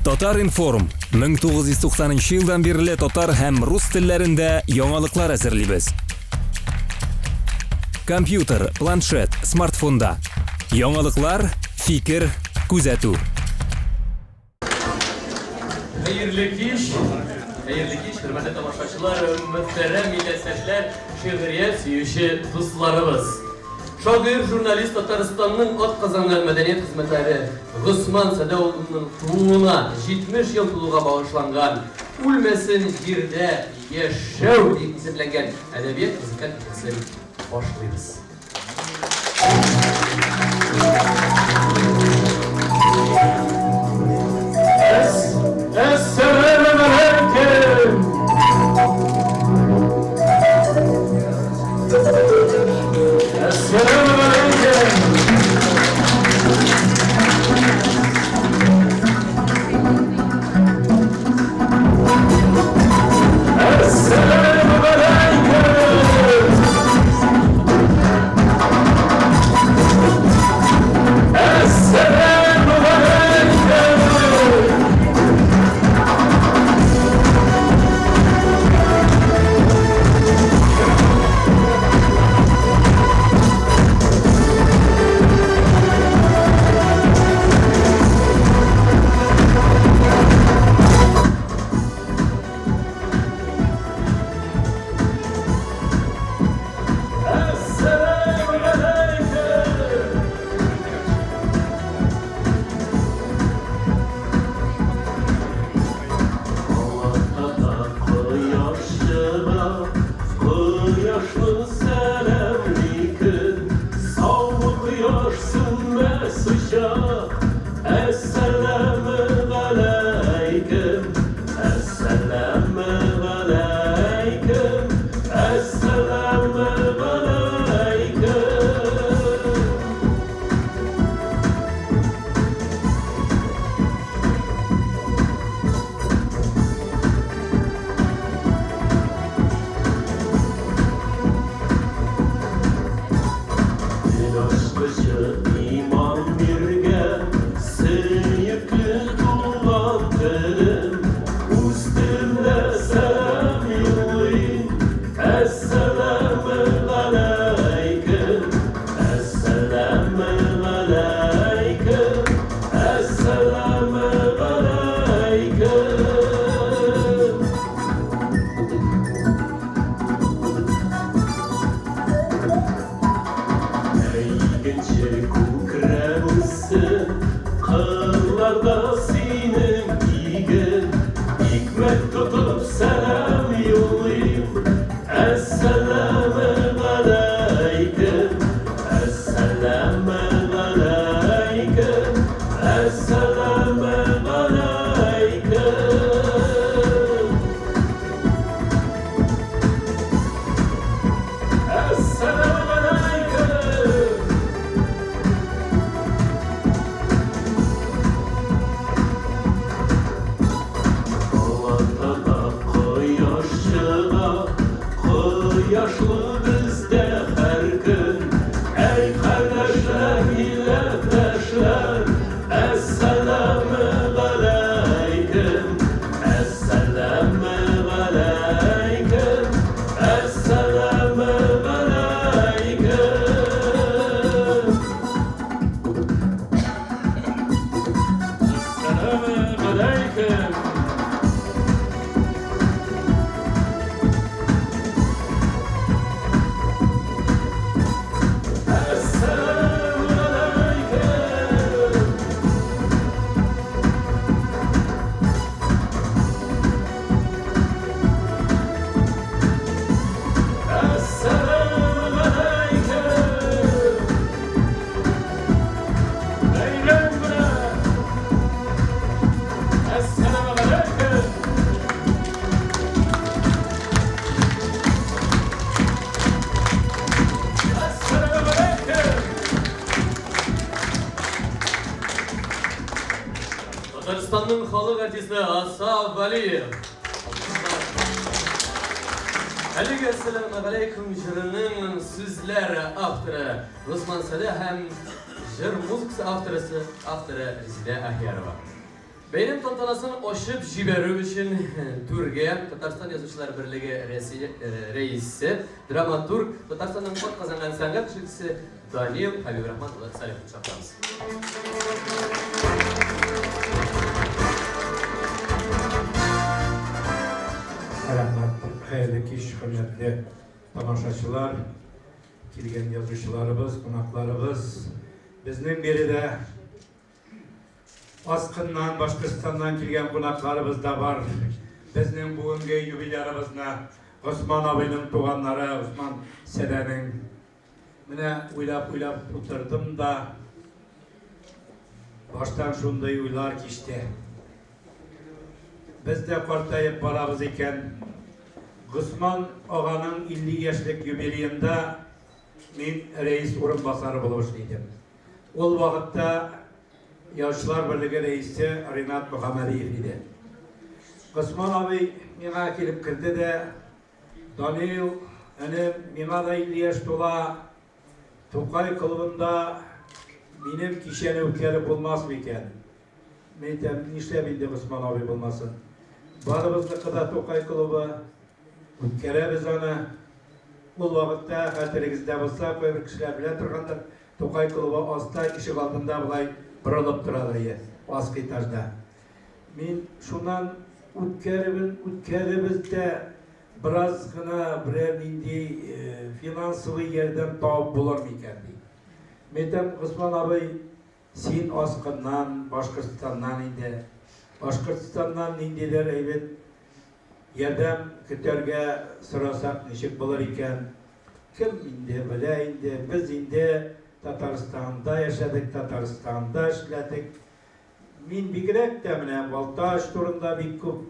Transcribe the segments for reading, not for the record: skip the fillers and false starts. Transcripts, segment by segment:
Татар-информ, 1990 нчы елдан бирле татар һәм рус телләрендә яңалыклар әзерлибез. Компьютер, планшет, смартфонда. Яңалыклар, фикер, күзәтү. Хәерле кич, хәерле кич, хөрмәтле тамашачылар, мөхтәрәм милләттәшләр, шигърият сөюче дусларыбыз. Шагыйрь, журналист, Татарстанның атказанган мәдәният хезмәтләре Госман Садә улының тууына 70 ел тулуга багышланган Үлмәсен җирдә яшәү дип исемләнгән әдәбият музыкаль кичәсен башлыйбыз. Әссәләмәгаләйкем! Татарстанның халык артисты Асаф Валиев. Әлеге Әссәләмәгаләйкүм җырының сүзләр авторы Госман Сәлә һәм җыр музыкасы авторысы авторы Резидә Ахиярова. Бәйрәм тантанасын ачып җибәрү өчен түргә Татарстан Язучылар берлеге рәисе, драматург, Татарстанның атказанган сәнгать эшлеклесе Данил Хәбибрахман улы Салиховны чакырабыз. Рәхмәт. Хәерле кич, хөрмәтле тамашачылар, килгән язучыларыбыз, кунакларыбыз. Безнең биредә Аскыннан, Башкортстаннан килгән кунакларыбыз да бар. Безнең бүгенге юбилярыбызны Госман абыйның туганнары Госман Сәдәнең. Менә уйлап-уйлап утырдым да, баштан шундый уйлар кичте. Без дә картаеп барабыз икән. Госман аганың 50 яшьлек юбилеенда мин рәис урынбасары булып эшли идем. Ул вакытта Язучылар берлеге рәисе Ринат Мөхәммәдиев иде. Госман абый миңа килеп керде дә, Данил, энем, миңа да 50 яшь тула, Тукай клубында минем кичәне үткәреп булмас микән? Мин әйтәм, нишләп инде Госман абый булмасын? Барыбызныкы да Тукай клубы, үткәрәбез аны. Ул вакытта, хәтерегездә булса, кайбер кешеләр белә торгандыр, Тукай клубы аста, ишек алдында болай борылып торадыр ие, аскы этажда. Мин шуннан үткәребен үткәребез дә, бераз гына берәр нинди финансовый ярдәм табып булыр микән, ди. Мин әйтәм, Госман абый, син Аскыннан, Башкортстаннан инде. Башкортстаннан ниндидер әйбәт ярдәм көтәргә сорасак ничек булыр икән? Кем инде белә инде, без инде Татарстанда яшәдек, Татарстанда эшләдек. Мин бигрәк тә менә Балтач турында бик күп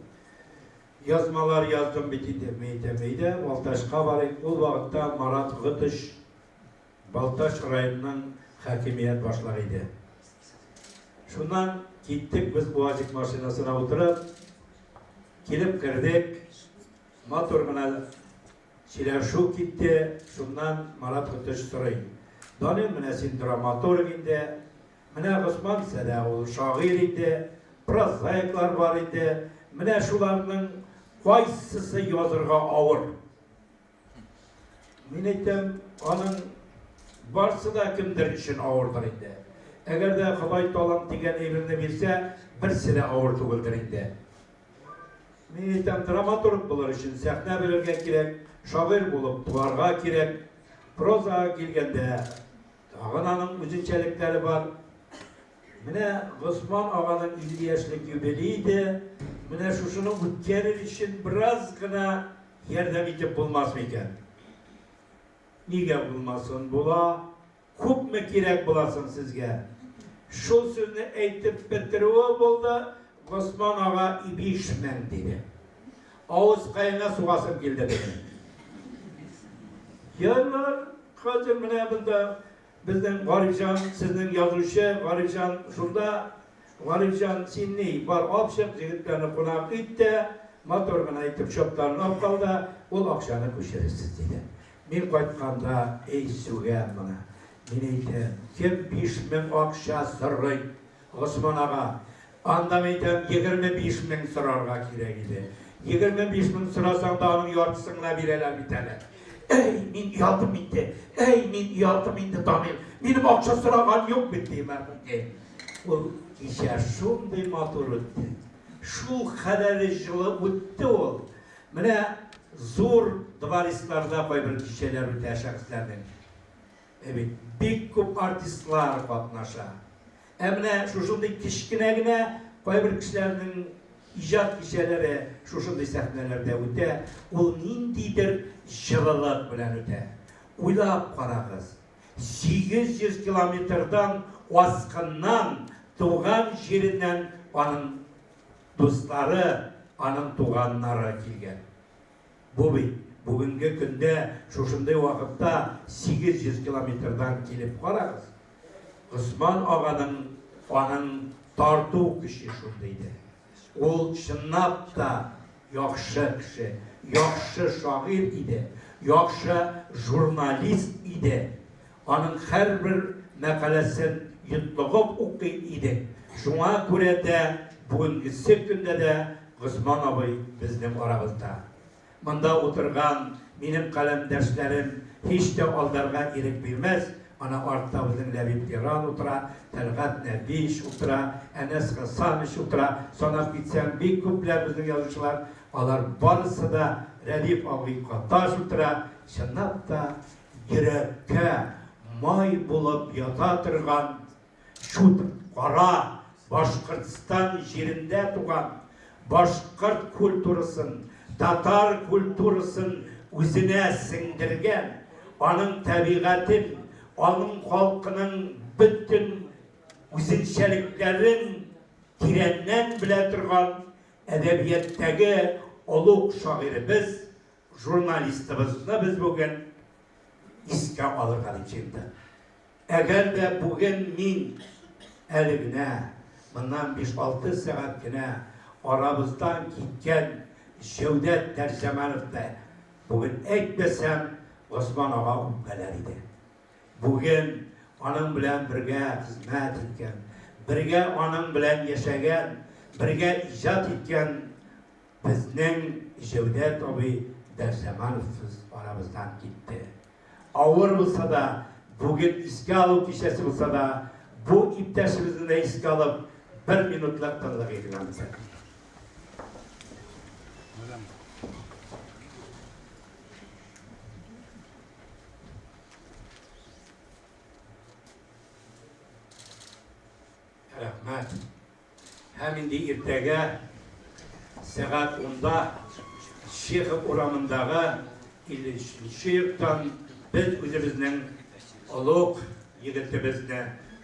язмалар яздым бит инде. Мин әйтәм, әйдә, Балтачка барыйк. Ул вакытта Марат Готыш Балтач районының хакимият башлыгы иде. Шуннан киттек без УАЗик машинасына утырып, килеп кердек. Матур гына Сөйләшү китте, шуннан Марат Хөтеш сорый. Данил, менә син драматург инде, менә Госман Сәдә ул шагыйрь инде, прозаиклар бар инде, менә шуларның кайсысы язырга авыр? Мин әйтәм, аның барсы да кемдер өчен авырдыр инде. Әгәр дә Ходай талант дигән әйберне бирсә, берсе дә авыр түгелдер инде. Мин әйтәм, драматург булыр өчен сәхнә белергә кирәк, шагыйрь булып туарга кирәк. Прозага килгәндә, тагын аның үзенчәлекләре бар. Менә Госман аганың 50 яшьлек юбилее иде. Менә шушыны үткәрер өчен бераз гына ярдәм итеп булмас микән? Нигә булмасын, була. Күпме кирәк була соң сезгә? Шул сүзне әйтеп бетерүе булды, Госман ага 5000 диде. Авыз каена сугасым килде минем. Ярар, хәзер менә монда безнең Гарифҗан, сезнең язучы Гарифҗан шунда. Гарифҗан, син ни, бар алып чык, егетләрне кунак ит тә, матур гына итеп счетларын алып кал да, ул акчаны күчерерсез, диде. Мин кайтканда, әй сүгәм моны. Мин әйтәм, кем 5000 акча сорый, Госман ага? Анда, мин әйтәм, 25 мең сорарга кирәк иде. 25 мең сорасаң да, аның яртысын гына бирәләр бит әле. Әй, мин оялдым инде, әй, мин оялдым инде, Дамир. Минем акча сораган юк бит, ди мәрхүмкәй. Ул кичә шундый матур үтте. Шул кадәре җылы үтте ул. Менә зур дворецларда кайбер кичәләр үтә шәхесләрнең. Ә бит бик күп артистлар катнаша. Ә менә шушындый кечкенә генә кайбер кешеләрнең иҗат кичәләре шушындый сәхнәләрдә үтә, ул ниндидер җылылык белән үтә. Уйлап карагыз, 800 километрдан Аскыннан, туган җиреннән аның Дуслары, аның туганнары килгән. Бу бит бүгенге көндә шушындый вакытта 800 километрдан килеп карагыз. Госман аганың аның тарту көче шундый иде. Ул чынлап та яхшы кеше, яхшы шагыйрь иде, яхшы журналист иде. Аның һәрбер мәкаләсен йотлыгып укый идек. Шуңа күрә дә Бүгенгесе көндә дә Госман абый безнең арабызда. Монда утырган минем каләмдәшләрем һич тә алдарга ирек бирмәс, ана артта безнең Ләбиб Лерон утыра, Тәлгать Нәбиевич утыра, Әнәс Хәсанович утыра, санап китсәң, бик күпләр безнең язучылар, алар барысы да, Рәдиф абый Каташ утыра, чынлап та, йөрәккә май булып ята торган Чут кара Башкортстан җирендә туган, башкорт культурасын, татар культурасын үзенә сеңдергән, аның табигатен, аның халкының бөтен үзенчәлекләрен тирәннән белә торган әдәбияттәге олуг шагыйребез, журналистыбызны без бүген искә алырга дип җыендык. Әгәр дә бүген мин әле генә, моннан биш-алты сәгать кенә арабыздан киткән Җәүдәт Дәрҗемановны бүген әйтмәсәм, Госман ага үпкәләр иде. Бүген аның белән бергә хезмәт иткән, бергә аның белән яшәгән, бергә иҗат иткән безнең Җәүдәт абый Дәрҗемановсыз арабыздан китте. Авыр булса да, бүген искә алу кичәсе булса да, бу иптәшебезне дә искә алып, бер минутлык тынлык игълан итәм. Рәхмәт. Һәм инде иртәгә сәгать унда Чехов урамындагы 53 нче йорттан без үзебезнең олуг егетебезне,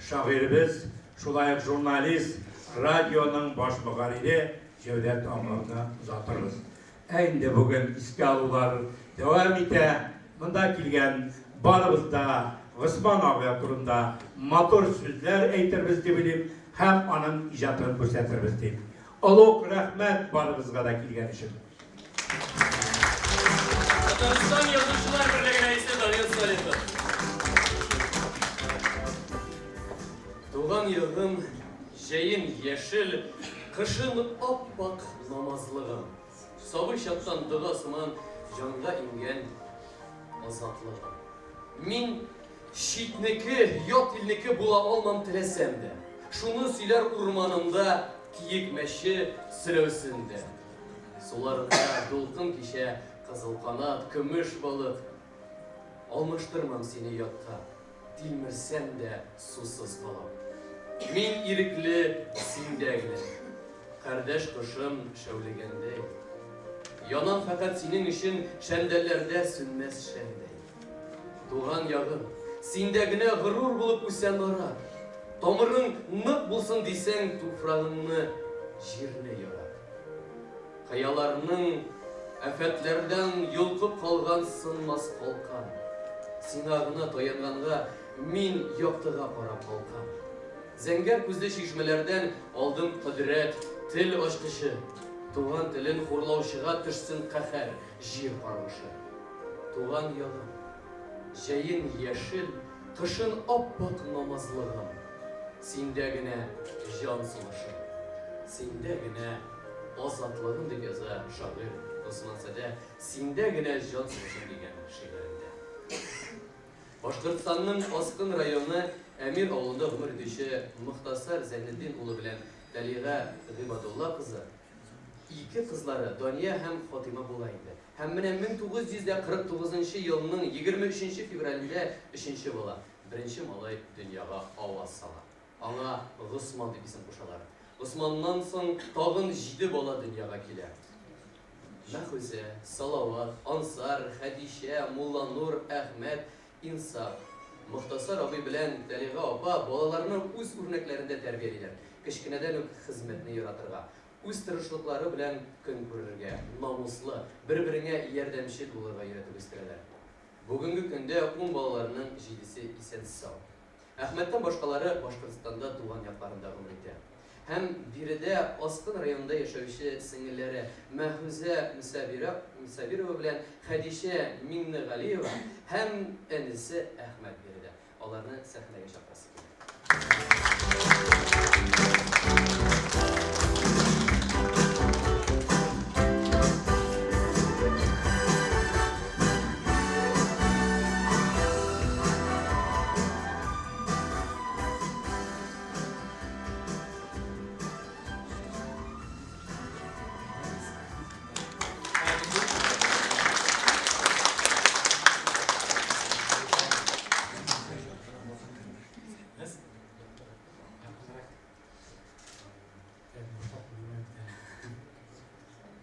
шагыйребез, шулай ук журналист, радионың баш мөхәррире Җәүдәт аганы озатырбыз. Ә инде бүген искә алулар дәвам итә. Монда килгән барыбыз да Госман абый турында матур сүзләр әйтербез дип уйлыйм һәм аның иҗатын күрсәтербез дип. Олуг рәхмәт барыгызга да килгән өчен. Татарстан Язучылар берлеге рәисе Данил Салихов. Туган ягым, җәен яшел, кышын ап-ак намазлыгым. Сабый чактан дога сыман җанга иңгән азатлыгым. Мин читнеке, ят илнеке була алмам теләсәм дә. Шуны сөйләр урманымда киек мәче селәүсен дә. Суларында дулкын кичә кызыл канат, көмеш балык. Алмаштырмам сине ятка. Тилмерсәм дә сусыз калам. Мин ирекле синдә генә. Кардәш кошым шәүлегәндәй. Янам фәкать синең өчен шәмдәлләрдә сүнмәс шәмдәй. Туган ягым, синдә генә горур булып үсә нарат. Тамырың нык булсын дисәң, туфрагыңны, җирне ярат. Хыялларның афәтләрдән йолкып калган сынмас калкан. Сиңа гына таянганга мин яктыга карап калкам. Зәңгәр күзле чишмәләрдән алдым кодрәт, тел ачкычы. Туган телен хурлаучыга төшсен каһәр, җир каргышы. Туган ягым, җәен яшел, кышын ап-ак намазлыгым. Синдә генә җан сулышым, синдә генә Азатлыгым дип яза шагыйрь Госман Садә Синдә генә җан сулышым дигән шигырендә. Башкортстанның Аскын районы Әмир авылында гомер итүче Мохтасар Зәйнетдин улы белән Тәлига Гыйбадулла кызы ике кызлары Дания һәм Фатыйма була инде. Һәм менә 1949 нчы елның 23 нче февралендә өченче бала, беренче малай дөньяга аваз сала. Аңа Госман дип исем кушалар. Госманнан соң тагын җиде бала дөньяга килә. Мәхүзә, Салават, Ансар, Хәдичә, Мулланур, Әхмәт, Инсаф. Мохтасар абый белән Тәлига апа балаларны үз үрнәкләрендә тәрбиялиләр. Кечкенәдән үк хезмәтне яратырга, үз тырышлыклары белән көн күрергә, намуслы, бер-береңә ярдәмчел булырга өйрәтеп үстерәләр. Бүгенге көндә ун балаларының җидесе исән-сау. Әхмәттән башкалары Башкортстанда туган якларында гомер итә. Һәм биредә Аскын районында яшәүче сеңелләре Мәһүзә Мөсәвирә Мөсәвирова белән Хәдичә Миңнегалиева һәм энесе Әхмәт биредә. Аларны сәхнәгә чакырасы килә.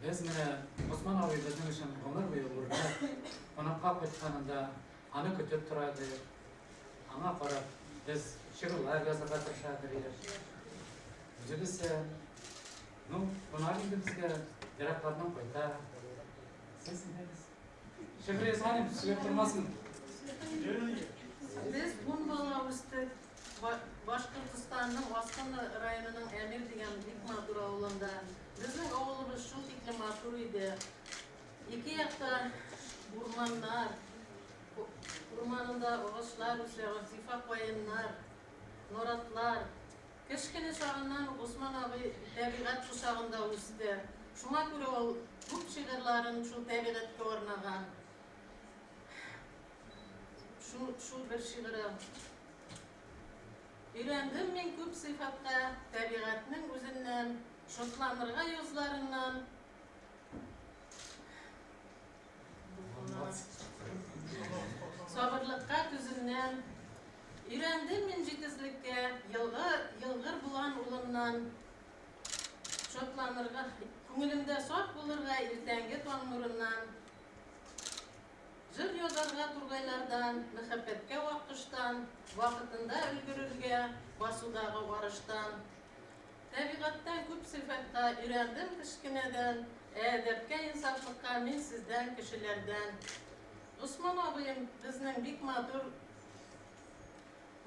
Без менә Госман абый безнең өчен гомер буе үрнәк. Кунакка кайтканында аны көтеп тора идек. Аңа карап без шигырьләр язарга тырыша идек. Үзебезчә, ну, кунак инде безгә ераклардан кайта. Сез нидәгез? Шигырь язган идем, сөйләп тормасын. Без ун бала үстек. Башкортостанның Аскын районының Әмир дигән бик матур авылында. Безнең авылыбыз шул тиклем матур иде. Ике якта урманнар, урманында агачлар үсә, зифа каеннар, наратлар. Кечкенә чагыннан ук Госман абый табигать кочагында үсте. Шуңа күрә ул күп шигырьләрен шул табигатькә арнаган. Шул, шул бер шигыре. Өйрәндем мин күп сыйфатка табигатьнең үзеннән, шатланырга язларыннан. Сабырлыкка түземнән. Өйрәндем мин җитезлеккә, елгы, елгыр булан улыннан. Шатланырга, күңелемдә саф булырга иртәнге таң нурыннан. Җыр язарга тургайлардан, мәхәббәткә вак коштан, вакытында өлгерергә басудагы арыштан. Табигатьтән күп сыйфатка өйрәндем кечкенәдән, ә әдәпкә, инсафлыкка мин сездән, кешеләрдән. Госман абыем безнең бик матур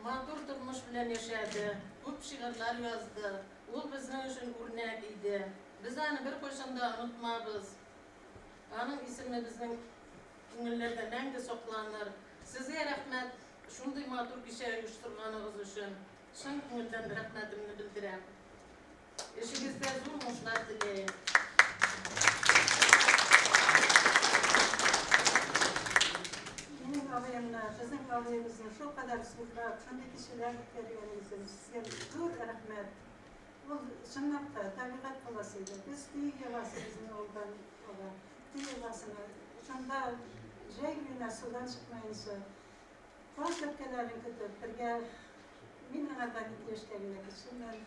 матур тормыш белән яшәде, күп шигырьләр язды. Ул безнең өчен үрнәк иде. Без аны беркайчан да онытмабыз. Аның исеме безнең күңелләрдә мәңге сакланыр. Сезгә рәхмәт, шундый матур кичә оештырганыгыз өчен. Чын күңелдән рәхмәтемне белдерәм. Эшегездә зур уңышлар теләем. Минем абыемны, безнең абыебызны шулкадәр зурлап, шундый кичәләр үткәргәнегез өчен сезгә зур рәхмәт. Ул чынлап та табигать баласы иде. Без Көек елгасы безнең авылдан ага. Көек елгасына шунда җәй буена судан чыкмаенча каз бәбкәләрен көтеп бергә мин аңардан ике яшькә генә кечемен.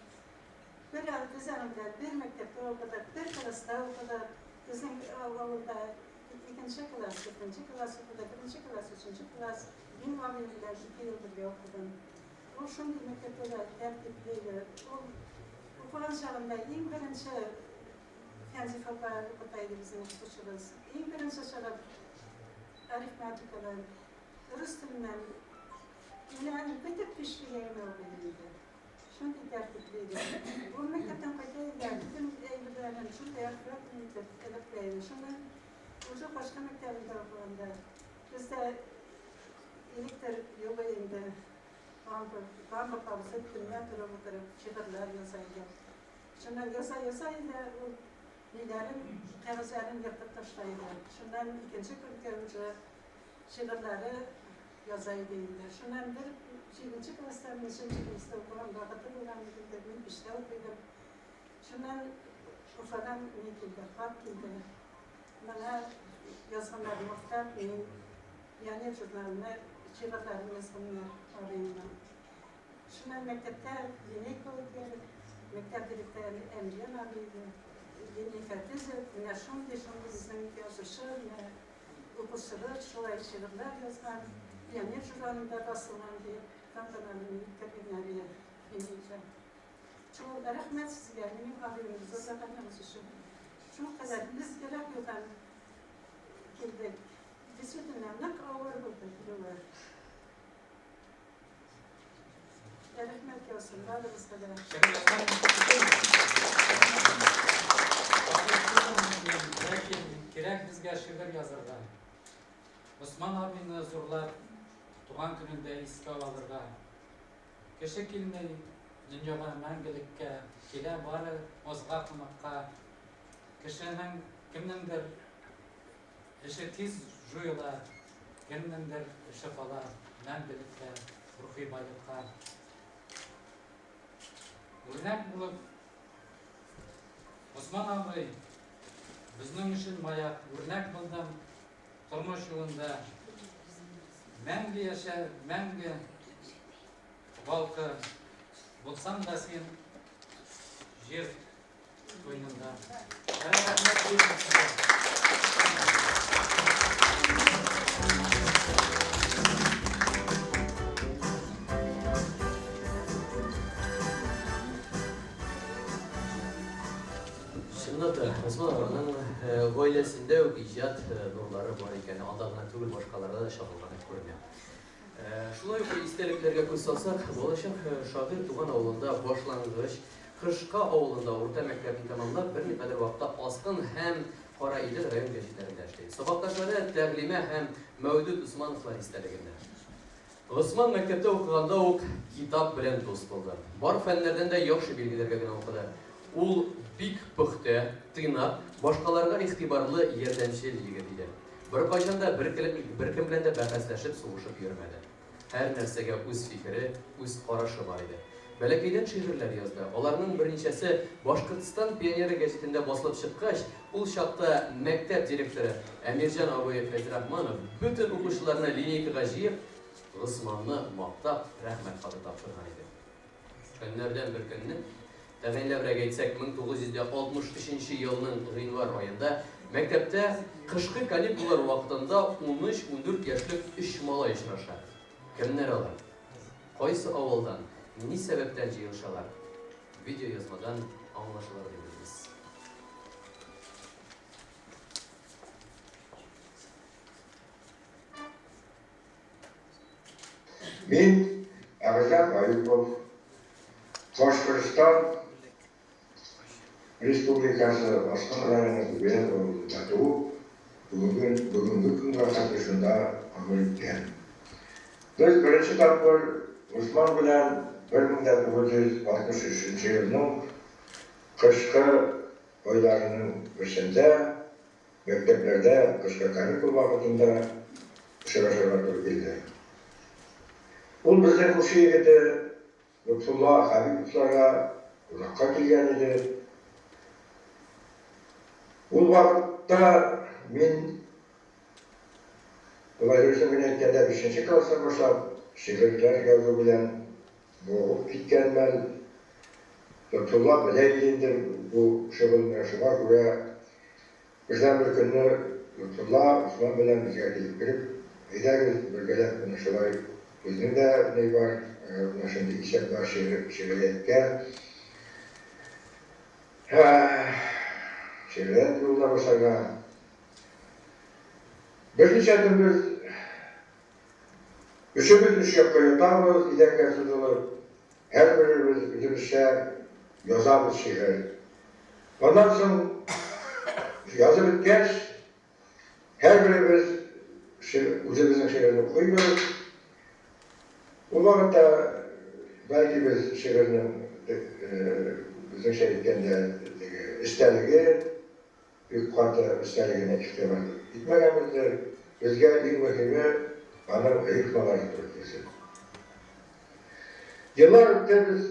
Бер без аның белән бер мәктәптә укыдык, бер класста укыдык. Безнең авылда икенче класс, дүртенче класс укыды, беренче класс, өченче класс. Мин абыем белән ике ел бергә укыдым. Ул шундый мәктәптә дә тәртипле иде. Ул укыган чагында иң беренче Фәнзиф апа укыта иде безнең укытучыбыз. Иң беренче чыгып арифметикадан, рус теленнән менә аның бөтен бишлегә генә укый иде. Шундый тәртипле иде. Ул мәктәптән кайта иде, бөтен әйберләрен шундый аккуратно итеп эләктерә иде. Шуннан уже башка мәктәбендә укыганда бездә электр югы инде. Лампа, лампа кабызып, төнлә торып утырып, шигырьләр яза иде. Шуннан яза-яза иде, ул ниләрен, кәгазьләрен ертып ташлый иде. Шуннан икенче көнгә уже шигырьләре яза иде инде. Шуннан бер җиденче класста, ничәнче класста укыган вакыты булган иде инде, мин биштә укыйдым. Шуннан Уфадан ни килде, хат килде. Миңа язганнарын мактап, мин Пионер журналына шигырьләрен язганнар абыемның. Шуннан мәктәптә линейка үткәреп, мәктәп директоры Әмирҗан абый иде. Линейка төзеп, менә шундый-шундый безнең язучы, менә укучыбыз шулай шигырьләр язган, Пионер журналында басылган дип, тантаналы үткәргәннәр иде линейка. Шул рәхмәт сезгә, минем абыемны зурлаганыгыз өчен. Шулкадәр без ерак юлдан килдек. Действительно, нык авыр булды килүе. Рәхмәт яусын барыгызга да. Ләкин кирәк безгә шигырь язарга. Госман абыйны зурлап, туган көнендә искә алырга. Кеше килми дөньяга мәңгелеккә, килә бары азга кунакка. Кешенең кемнеңдер эше тиз җуела, кемнеңдер эше кала мәңгелеккә, рухи байлыкка. Үрнәк булып Госман абый безнең өчен маяк, үрнәк булдың тормыш юлында. Мәңге яшә, мәңге балкы, булсаң да син җир куенында. Рәхмәт сезгә. Чынлап та, Госман аганың гаиләсендә үк иҗат нурлары бар икән. Анда гына түгел, башкаларда да чагылганы күренә. Шулай ук истәлекләргә күз салсак, балачак шагыйрь туган авылында башлангыч, Кышка авылында урта мәктәпне тәмамлап, берникадәр вакытта Аскын һәм Караидел район гәҗитләрендә эшли. Сабакташлары Тәгълимә һәм Мәүдүт Усмановлар истәлегендә. Госман мәктәптә укыганда ук китап белән дус булды. Бар фәннәрдән дә яхшы билгеләргә генә укыды. Ул бик пөхтә, тыйнак, башкаларга игътибарлы, ярдәмчел егет иде. Беркайчан да беркем белән дә бәхәсләшеп, сугышып йөрмәде. Һәр нәрсәгә үз фикере, үз карашы бар иде. Бәләкәйдән шигырьләр язды. Аларның берничәсе Башкортстан пионеры гәҗитендә басылып чыккач, ул чакта мәктәп директоры Әмирҗан абый Фәйзрахманов бөтен укучыларны линейкага җыеп, Госманны мактап, рәхмәт хаты тапшырган иде. Көннәрдән бер көнне, тәгаенләбрәк әйтсәк, 1963 нче елның гыйнвар аенда, мәктәптә кышкы каникуллар вакытында унөч-ундүрт яшьлек өч малай очраша. Кемнәр алар? Кайсы авылдан, ни сәбәптән җыелышалар? Видеоязмадан аңлашылыр дип уйлыйбыз. Мин, Әгъзам Аюпов, Башкортстан Республикасы Аскын районы Күгән авылында туып, бүгенге бүгенге көнгә хәтле шунда гомер иткән. Без беренче тапкыр Госман белән 1963 елның кышкы айларының берсендә Мәктәпләрдә кышкы каникул вакытында очрашырга туры килде. Ул безнең күрше егете Лотфулла Хәбиповларга кунакка килгән иде. Ул вакытта мин, болай дөресен генә әйткәндә, бишенче класстан башлап шигырьләр язу белән мавыгып киткән мәл. Лотфулла белә иде инде бу шөгыльне, шуңа күрә Бердән бер көнне Лотфулла Усман белән безгә килеп кереп, Әйдәгез, бергәләп менә шулай безнең дә ни бар, менә шундый исәп бар шигърияткә. Шигърият юлына басарга. Берничә көн без өчебез өч якка ятабыз, идәнгә сузылып. Һәрберебез үзебезчә язабыз шигырь. Аннан соң язып беткәч, һәрберебез үзебезнең шигырьне укыйбыз. Ул вакытта бәлки без шигырьнең безнеңчә әйткәндә теге эчтәлеге бик каты эчтәлегенә игътибар итмәгәнбездер. Безгә иң мөһиме аның рифмалары туры килсен. Еллар үтте, без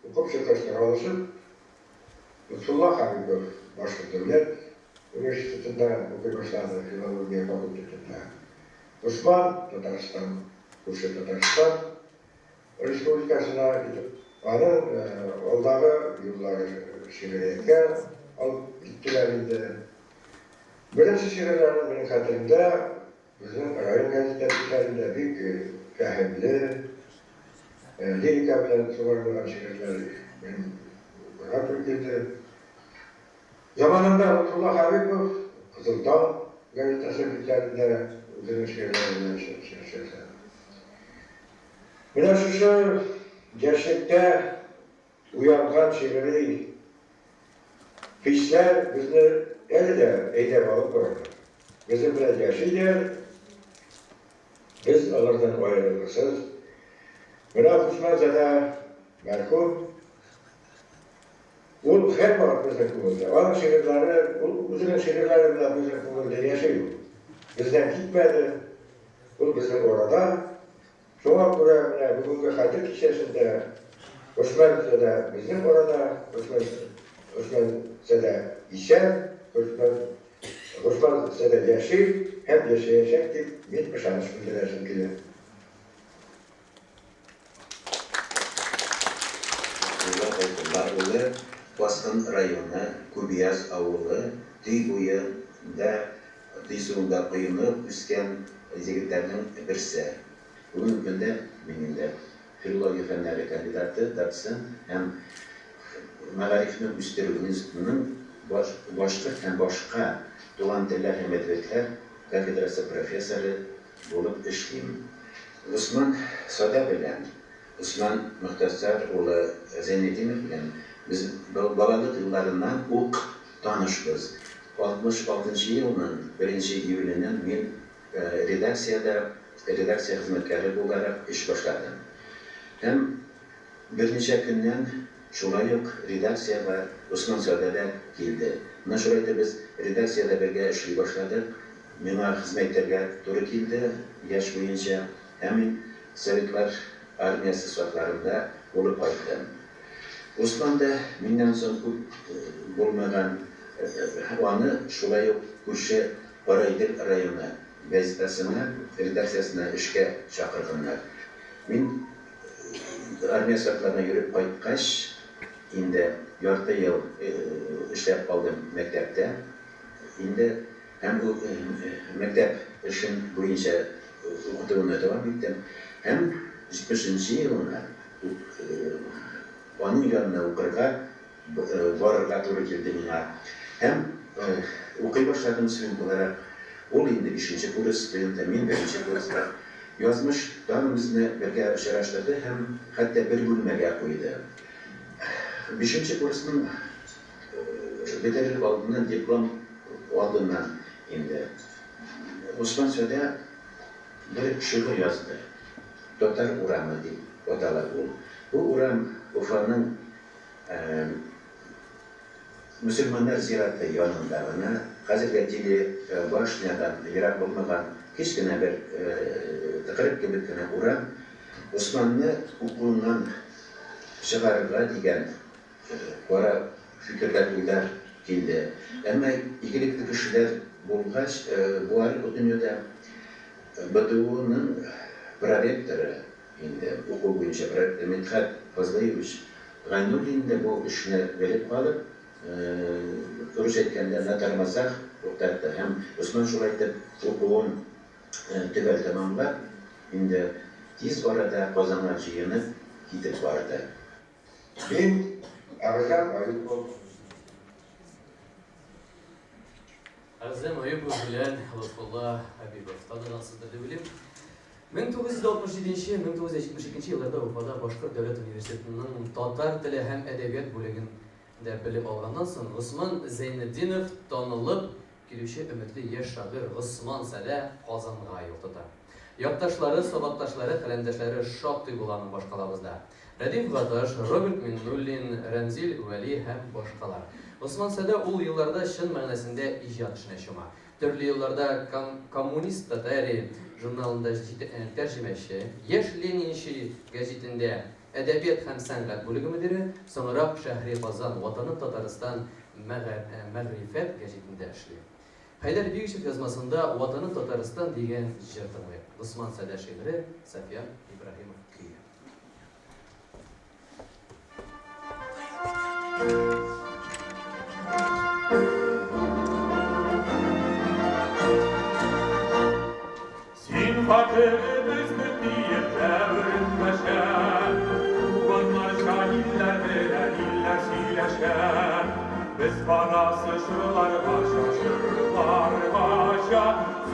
укып чыккач таралышып, Лотфулла Хәбибов Башкорт дәүләт университетында укый башлады, филология факультетында. Госман Татарстан, күрше Татарстан республикасына китеп, аның алдагы юллары шигърияткә алып киттеләр инде. Беренче шигырьләре минем хәтеремдә, Безнең район гәзите битләрендә бик фәһемле, лирика белән сугарылган шигырьләр минем укырга туры килде. Заманында Лотфулла Хәбипов Кызыл таң газетасы битләрендә үзенең шигырьләре белән чыгыш ясады. Менә шушы яшьлектә Уянган шигъри хисләр безне әле дә әйдәп алып баралар. Безнең белән яшиләр, без алардан аерылгысыз. Менә Госман Зада мәрхүм, ул һәрвакыт безнең күңелдә. Аның шигырьләре, ул үзенең шигырьләре белән безнең күңелдә яши ул. Бездән китмәде, ул безнең арада. Шуңа күрә менә бүгенге хәтер кичәсендә Госман Зада безнең арада, Госман Госман Зада исән, Госман Госман Зада яши һәм яшәячәк дип мин ышаныч белдерәсем килә. Габдулла Гайфулла улы. Баскын районы, Күбияз авылы, Төй буе нда, Төй суында коенып үскән егетләрнең берсе. Бүгенге көндә мин инде филология фәннәре кандидаты, доцент һәм Мәгарифне үстерү институтының башкорт һәм башка туган телләр һәм әдәбиятлар кафедрасы профессоры булып эшлим. Госман Садә белән Госман Мөхтәсар улы Зәйнетдинов белән без балалык елларыннан ук танышбыз. 66 нчы елның беренче июленнән мин редакциядә редакция хезмәткәре буларак эш башладым. Һәм берничә көннән шулай ук редакциягә Госман Садә дә килде. Менә шулай итеп без редакциядә бергә эшли башладык. Миңа хезмәт итәргә туры килде яшь буенча. Һәм мин Советлар Армиясе сафларында булып кайттым. Госман да миннән соң күп булмаган, аны шулай ук күрше Караидел районы газетасына, редакциясенә эшкә чакырганнар. Мин армия сафларына йөреп кайткач, инде ярты ел эшләп калдым мәктәптә. Инде һәм бу мәктәп эшен буенча укытуны дәвам иттем. Һәм 70 нче елны аның янына укырга барырга туры килде миңа. Һәм укый башладым студент буларак. Ул инде бишенче курс студенты, мин беренче курста. Язмыш тагын безне бергә очраштырды һәм хәтта бер бүлмәгә куйды. Бишенче курсның бетерер алдыннан, диплом алдыннан инде Госман Садә бер шигырь язды. Татар урамы дип атала ул. Бу урам Уфаның Мөселманнар зираты янында гына, хәзерге телебашнядан ерак булмаган кечкенә бер тыкрык кебек кенә урам. Госманны укуыннан чыгарырга дигән кара фикерләр, уйлар килде. Әмма игелекле кешеләр булгач, Буар дөньяда БДУның проректоры, инде уку буенча проректор Мидхәт Фазлыевич Гайнуллин да бу эшне белеп калып, русча әйткәндә, на тормозах туктатты һәм Госман шулай итеп укуын төгәл тәмамлап, инде тиз арада Казанга җыенып китеп барды. Мин, Әгъзам Аюпов. Әгъзам Аюпов белән Лотфулла Хәбибов таныгансыздыр дип уйлыйм. 1967-1972 елларда Уфада Башкорт дәүләт университетының татар теле һәм әдәбият бүлегендә белем алганнан соң, Госман Зәйнетдинов танылып килүче өметле яшь шагыйрь Госман Садә Казанга юл тота. Якташлары, сабакташлары, каләмдәшләре шактый була аның башкалабызда. Рәдиф Гаташ, Роберт Миңнуллин, Рәмзил Вәли һәм башкалар. Госман Садә ул елларда чын мәгънәсендә иҗат эшенә чума. Төрле елларда Коммунист Татарии журналында тәрҗемәче, Яшь ленинчы гәҗитендә әдәбият һәм сәнгать бүлеге мөдире, соңрак Шәһри Казан, Ватаным Татарстан, Мәгърифәт гәҗитендә эшли. Хәйдәр Бигичев язмасында Ватаным Татарстан дигән җыр тыңлыйк. Госман Садә шигыре, Сафьян Ибраһимов көе. Син хәтеребезне диеп дәверендәшә, Туганнарча илләр белән илләр сөйләшә. Без барасы чорларгача, чорларгача,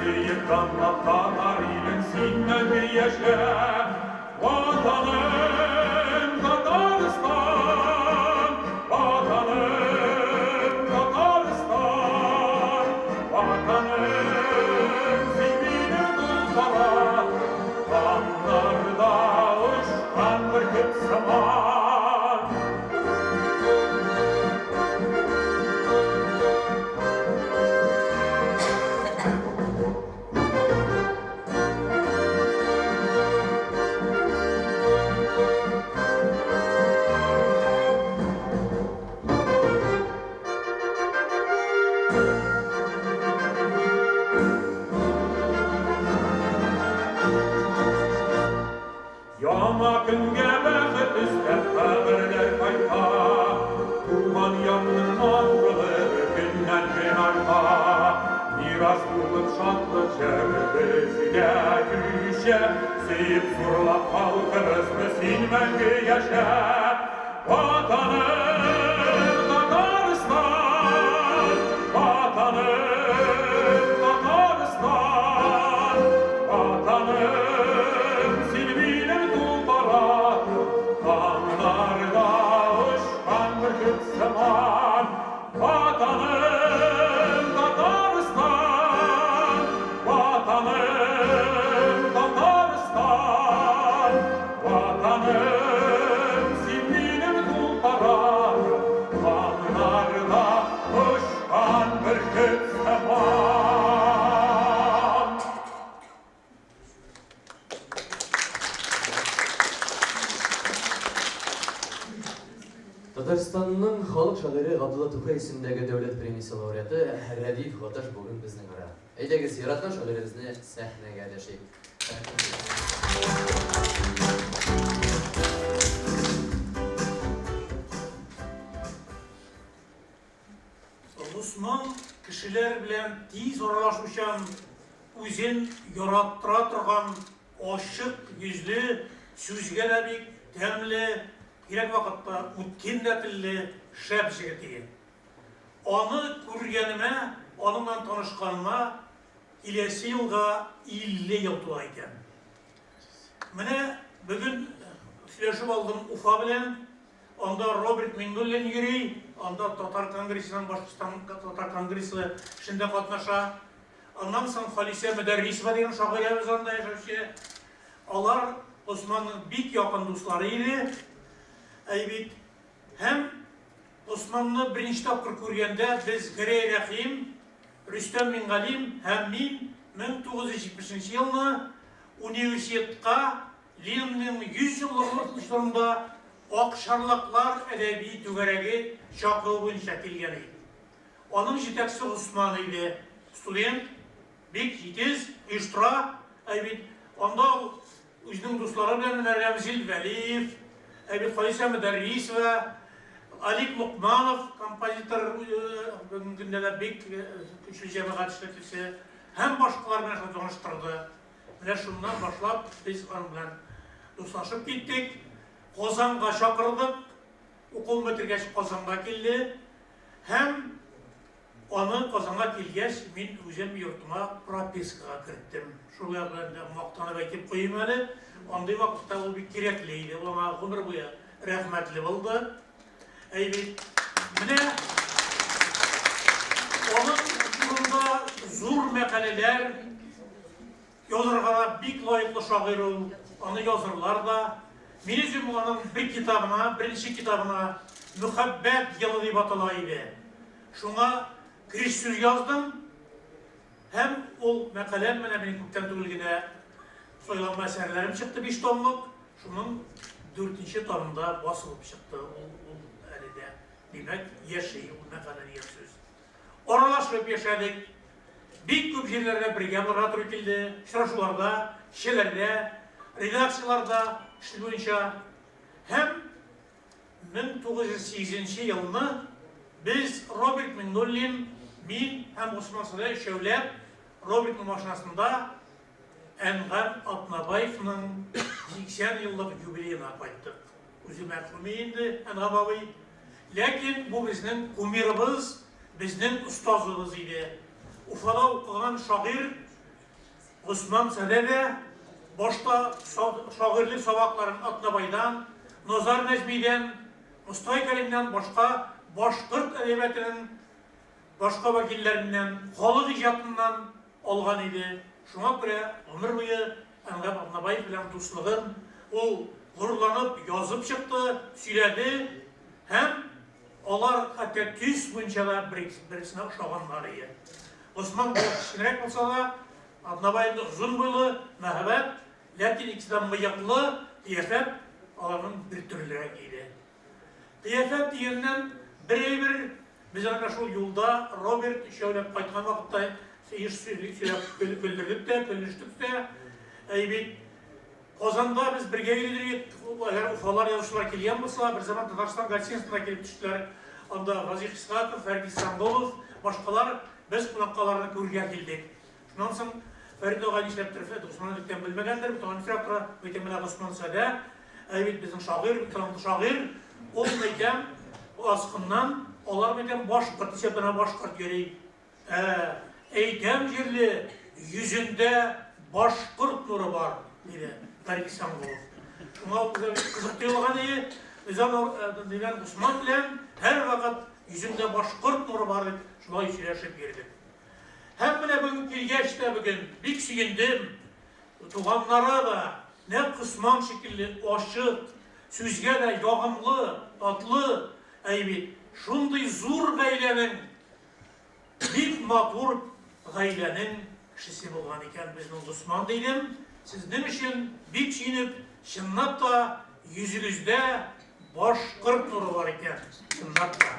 Сөеп данлап татар илен син мәңге яшә. Ватаным Татарстан, Ватаным Татарстан, Ватаным, син минем дулкара, Таңнарда очкан бөркет сыман. Яңа көнгә бәхет өстәп хәбәрләр кайта. Туган Балачак безгә күчә, Сөеп зурлап халкыбызны син мәңге яшә. Ватаным Татарстан, Ватаным Татарстан, Ватаным, син минем тулпарым, Таңнарда очкан бөркет сыман. Ватаным Татарстан, Ватаным Татарстан, Ватаным, син минем тулпарым, Таңнарда очкан бөркет сыман. Татарстанның халык шагыйре Габдулла Тукай исемендәге дәүләт премиясе лауреаты Рәдиф Гаташ бүген безнең ара. Әйдәгез, яраткан шагыйребезне сәхнәгә дәшик. Госман кешеләр белән тиз аралашучан, үзен яраттыра торган, ачык йөзле, сүзгә дә бик тәмле, кирәк вакытта үткен дә телле, шәп җегет иде. Аны күргәнемә, аның белән танышканыма киләсе елга 50 ел тула икән. Менә бүген сөйләшеп алдым Уфа белән. Анда Роберт Миңнуллин йөри, анда Татар конгрессының Башкортстан Татар конгрессы эшендә катнаша. Аннан соң Халисә Мөдәррисова дигән шагыйрәбез анда яшәүче. Алар Госманның бик якын дуслары иде. Әй бит. Һәм Госманны беренче тапкыр күргәндә без Гәрәй Рәхим, Рөстәм Мингалим һәм мин 1970 нче елны университетка Ленинның 100 еллыгы чорында Акчарлаклар әдәби түгәрәге чакыруы буенча килгән идек. Аның җитәкчесе Госман иде. Студент, бик җитез, оештыра. Әй бит, анда ул үзенең дуслары белән менә Рәмзил Вәлиев, әй бит Халисә Мөдәррисова, Алик Локманов, композитор, бүгенге көндә дә бик көчле җәмәгать эшлеклесе һәм башкалар белән шулай таныштырды. Менә шуннан башлап без аның белән дуслашып киттек. Казанга чакырдык. Укуын бетергәч Казанга килде. Һәм аны Казанга килгәч, мин үзем йортыма пропискага керттем. Шул ягы белән дә мактанып әйтеп куйыйм әле. Андый вакытта ул бик кирәкле иде. Ул аңа гомер буе рәхмәтле булды. Әй бит, менә аның турында зур мәкаләләр язырга да бик лаеклы шагыйрь ул. Аны язырлар да. Мин үзем аның бер китабына, беренче китабына Мөхәббәт елы дип атала иде. Шуңа кереш сүз яздым. Һәм ул мәкаләм менә минем күптән түгел генә сайланма әсәрләрем чыкты, 5 томлык. Шуның дүртенче томында басылып чыкты. Ул, ул әле дә, димәк, яши ул мәкалә дигән сүз. Аралашып яшәдек. Бик күп җирләрдә бергә булырга туры килде. Очрашуларда, кичәләрдә, редакцияләрдә эш буенча. Һәм 1908 нче елны без Роберт Миңнуллин, мин һәм Госман Садәй өчәүләп Робертның машинасында Әнгам Атнабаевның 80 еллык юбилеена кайттык. Үзе мәрхүм инде Әнгам абый. Ләкин бу безнең кумирыбыз, безнең остазыбыз иде. Уфада укыган шагыйрь Госман Садә дә башта шагыйрьлек сабакларын Атнабайдан, Назар Нәҗмидән, Мостай Кәримнән башка башкорт әдәбиятының башка вәкилләреннән, халык иҗатыннан алган иде. Шуңа күрә гомер буе Әнгам Атнабаев белән дуслыгын ул горурланып язып чыкты, сөйләде һәм алар хәтта төс буенча да бер-берсенә ошаганнар иде. Госман бераз кечкенәрәк булса да, Атнабай инде озын буйлы, мәһабәт, ләкин икесе дә мыеклы, кыяфәт аларның бертөрлерәк иде. Кыяфәт дигәннән, бер әйбер, без әнә шул юлда Роберт өчәүләп кайткан вакытта еш сөйләп көлдердек тә, көлештек тә. Әй бит, Казанда без бергә йөрдек, әгәр Уфалар язучылар килгән булса, бер заман Татарстан гостиницасына килеп төштеләр. Анда Гази Исхаков, Фәрит Истанбулов, башкалар, без кунакка аларны күрергә килдек. Шуннан соң Фәрит агай нишләптер Госман электән белмәгәндер, бит аны сорап тора. Әйтәм, менә Госман Садә, ә бит безнең шагыйрь, бит талантлы шагыйрь. Ул әйтәм, Аскыннан, алар әйтәм, башкорт исәбенә башкорт йөри. Ә, әйтәм җирле, йөзендә башкорт нуры бар, диде Фәрит Исәнгулов. Шуңа ул безгә бик кызык тоелган иде. Без аны дигән Госман белән һәрвакыт йөзендә башкорт нуры бар дип шулай сөйләшеп йөрдек. Һәм менә бүген килгәч тә бүген бик сөендем. Туганнары да нәкъ Госман шикелле ачык, сүзгә дә ягымлы, татлы, әй бит, шундый зур гаиләнең бик матур гаиләнең кешесе булган икән безнең Госман, дидем. Сезнең өчен бик сөенеп, чынлап та йөзегездә башкорт нуры бар икән, чынлап та.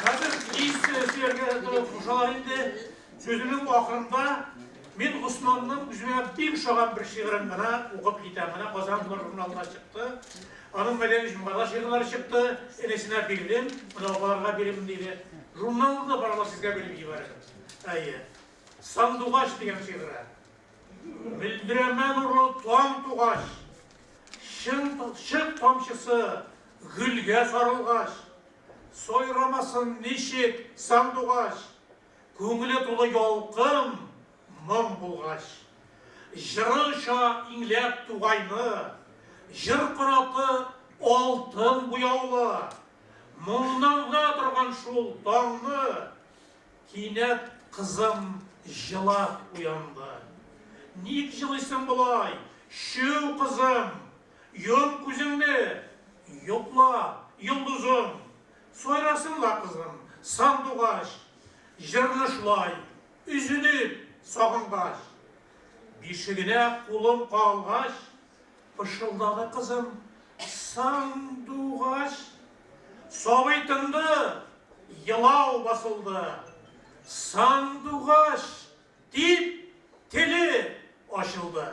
Хәзер тиз сөйләргә кушалар инде. Сүземнең ахырында мин Госманның үземә бик ошаган бер шигырен генә укып китәм. Менә Казан журналында чыкты. Аның Мәдәни җомгада шигырьләре чыкты. Энесенә бирдем, менә апаларга бирим диде. Журналны да барыбер сезгә биреп җибәрермен. Әйе. Сандугач дигән шигыре. Мөлдерәмә нурлы таң тугач, чын чык тамчысы гөлгә сарылгач, сайрамасын ничек сандугач, күңеле тулы ялкын, моң булгач. Җыры оча иңләп тугайны, җыр канаты алтын буяулы, моңнан гына торган шул таңны кинәт кызым җылап уянды. Ник җылыйсың болай, чү, кызым, йом күзеңне, йокла, йолдызым. Сайрасын ла, кызым, сандугач, җырны шулай, өзелеп сагынгач. Бишегенә кулым кагылгач, пышылдады кызым, сандугач. Сабый тынды, елау басылды. Сандугач дип теле ачылды.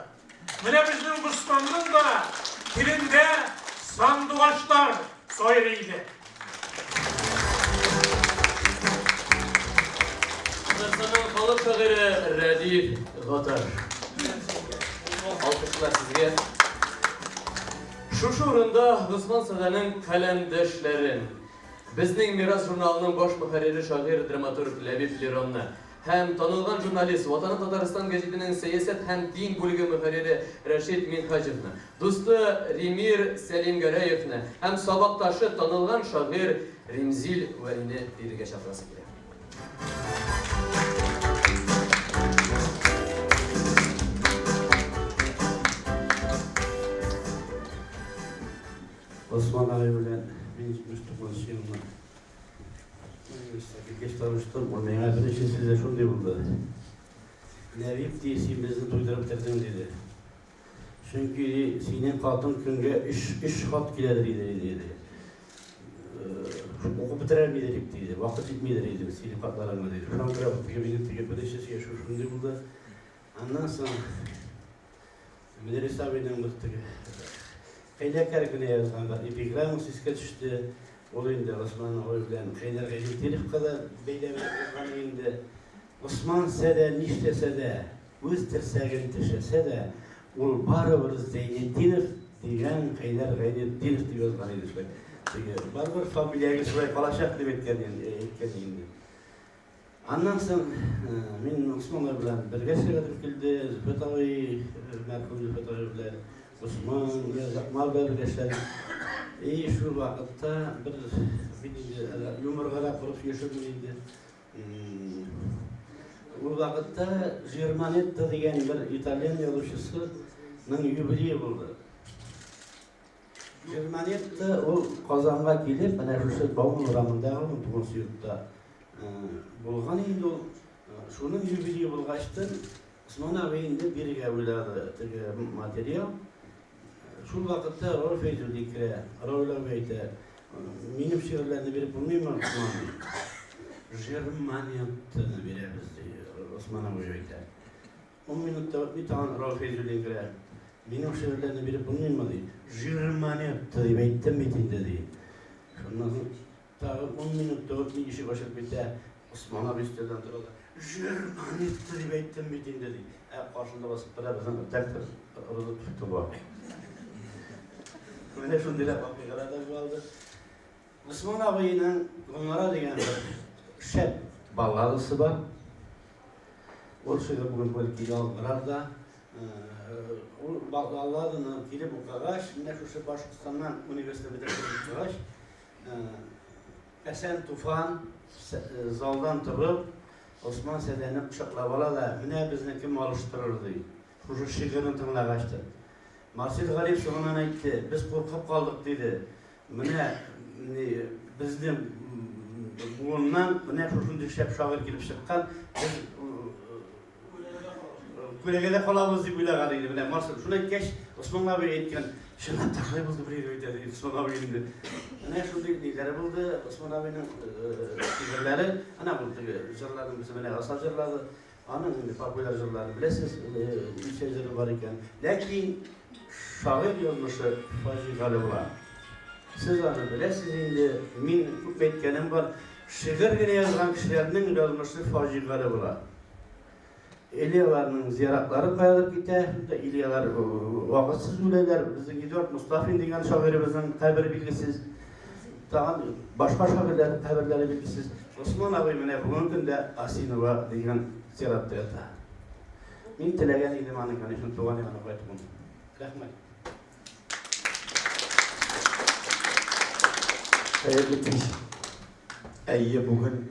Менә безнең Госманның да телендә сандугачлар сайрый иде. Татарстанның халык шагыйре Рәдиф Гаташ. Алкышлар сезгә. Шушы урында Госман Садәнең каләмдәшләрен, Безнең мирас журналының баш мөхәррире шагыйрь, драматург Ләбиб Леронны һәм танылган журналист, Ватаным Татарстан гәҗитенең сәясәт һәм дин бүлеге мөхәррире Рәшит Минһаҗевны, дусты Римир Сәлимгәрәевны һәм сабакташы, танылган шагыйрь Римзил Вәлине бирергә чакырасы килә. Госман агай белән мин 79 елны университетка килгәч таныштым. Ул миңа беренче сүзе шундый булды. Ләбиб, ди, син безне туйдырып бетердең, диде. Чөнки ди, синең хатың көнгә өч, өч хат киләдер иде, диде. Укып бетерәм иде дип, диде. Вакыт җитмидер иде синең хатларыңа, диде. Шуңа күрә теге минем теге беренче сөйләшү шундый булды. Аннан соң Мөдәррис абыйның бер теге хәйләкәр генә язган бер эпиграммасы искә төште. Ул инде Госман абый белән Хәйдәр Гайнетдиновка да бәйләп язган инде. Госман Сәдә нишләсә дә, үз терсәген тешләсә дә, ул барыбер Зәйнетдинов дигән Хәйдәр Гайнетдинов дип язган иде шулай. Теге барыбер фамилиягез шулай калачак дип әйткән әйткән инде. Аннан соң мин Госман абый белән бергә эшләргә туры килде. Зөфәт абый, мәрхүм Зөфәт абый белән, Госман, Акмал белән бергә эшләдек. И шул вакытта бер мин инде юморга да корып сөйләшермен инде. Ул вакытта Жерманетто дигән бер итальян язучысының юбилее булды. Жерманетто ул Казанга килеп, менә шушы Бауман урамындагы 19 йортта булган инде ул. Шуның юбилее булгачтын, Усман абый инде бирергә уйлады теге материал. Шул вакытта Рауил Фәйзуллин керә. Рауил абый әйтә, минем шигырьләрне биреп булмыймы, Усман ди. Жерманеттоны бирәбез, ди. Усман абый әйтә. Ун минут та үтми, тагын Рауил Фәйзуллин керә. Минем шигырьләрне биреп булмыймы, ди. Жерманетто дип әйттем бит инде, ди. Шуннан соң тагын 10 минут та үтми, ишек ачылып китә. Госман абый өстәлдән тора да, Җыр монета дип әйттем бит инде, ди. Ә каршында басып тора безнең редактор Роза Туфтулова. Менә шундыйрак вакыйгалар да булды. Госман абыйның Гөлнара дигән бер шәп балладасы бар. Ул шигырь бүген бәлки яңгырар да. Ул балладаны килеп укыгач, менә шушы Башкортстаннан университет бетереп чыккач, Әсән Туфан залдан торып, Госман Сәдәне кочаклап ала да, менә безне кем алыштырыр, ди. Шушы шигырен тыңлагач та. Марсель Галиев соңыннан әйтте, без куркып калдык, диде. Менә безнең буыннан менә шушындый шәп шагыйрь килеп чыккан, без күләгәдә калабыз дип уйлаган иде. Менә Марсель шуны әйткәч, Госман абый әйткән, чынлап та шулай булды бер әйтә ди Госман абый инде. Менә шундый ниләре булды Госман абыйның шигырьләре. Ана бу теге җырларның берсе менә Асаф җырлады. Аның инде популяр җырларын беләсез, ничә җыры бар икән. Ләкин шагыйрь язмышы фаҗигале була. Сез аны беләсез инде, мин күп әйткәнем бар, шигырь генә язган кешеләрнең язмышы фаҗигале була. Или аларның зиратлары каядыр китә, или алар вакытсыз үләләр. Безнең Эдуард Мостафин дигән шагыйребезнең кабере билгесез. Тагын башка шагыйрьләрнең каберләре билгесез. Госман абый менә бүгенге көндә Осиново дигән зиратта ята. Мин теләгән идем аның, конечно, туган ягына кайтуын. Рәхмәт. Хәерле кич. Әйе, бүген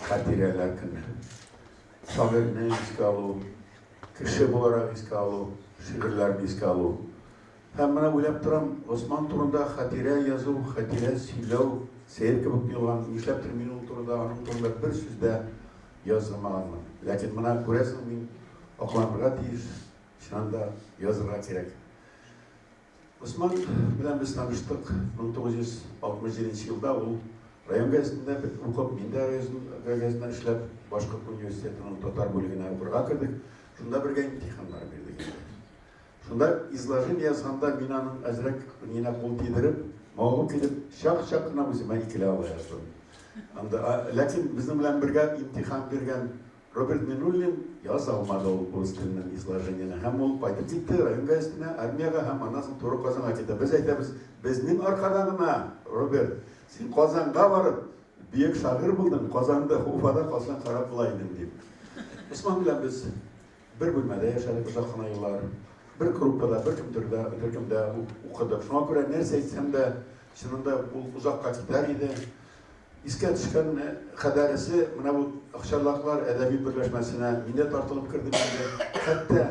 хатирәләр көне. Шагыйрьне искә алу, кеше буларак искә алу, шигырьләрен искә алу. Һәм менә уйлап торам, Госман турында хатирә язу, хатирә сөйләү сәер кебек тоелган. Нишләптер мин ул турыда, аның турында бер сүз дә язмаганмын. Ләкин менә күрәсең, мин акланырга тиеш, чыннан да язырга кирәк. Госман белән без таныштык 1967 елда, ул район газетында укып, мин дә район газетында эшләп, Башкорт университетының татар бүлегенә укырга кердек. Шунда бергә имтиханнар бирдек инде. Шунда изложение язганда мин аның әзрәк нинә кул тидереп, мавыгып китеп, чак-чак кына үземә икеле ала яздым. Анда, ләкин безнең белән бергә имтихан биргән Роберт Минуллин яза алмады ул урыс теленнән изложениене һәм ул кайтып китте район газетына, армиягә һәм аннан соң туры Казанга китте. Без әйтәбез, безнең аркада гына, Роберт, син Казанга барып, бөек шагыйрь булдың, Казанда, Уфада калсаң харап була идең, дип. Усман белән без бер бүлмәдә яшәдек озак кына еллар, бер группада, бер көмдердә, төркемдә укыдык. Шуңа күрә нәрсә әйтсәм дә, чынында ул озакка китәр иде. Искә төшкән кадәресе, менә бу Акчарлаклар әдәби берләшмәсенә мин дә тартылып кердем инде. Хәтта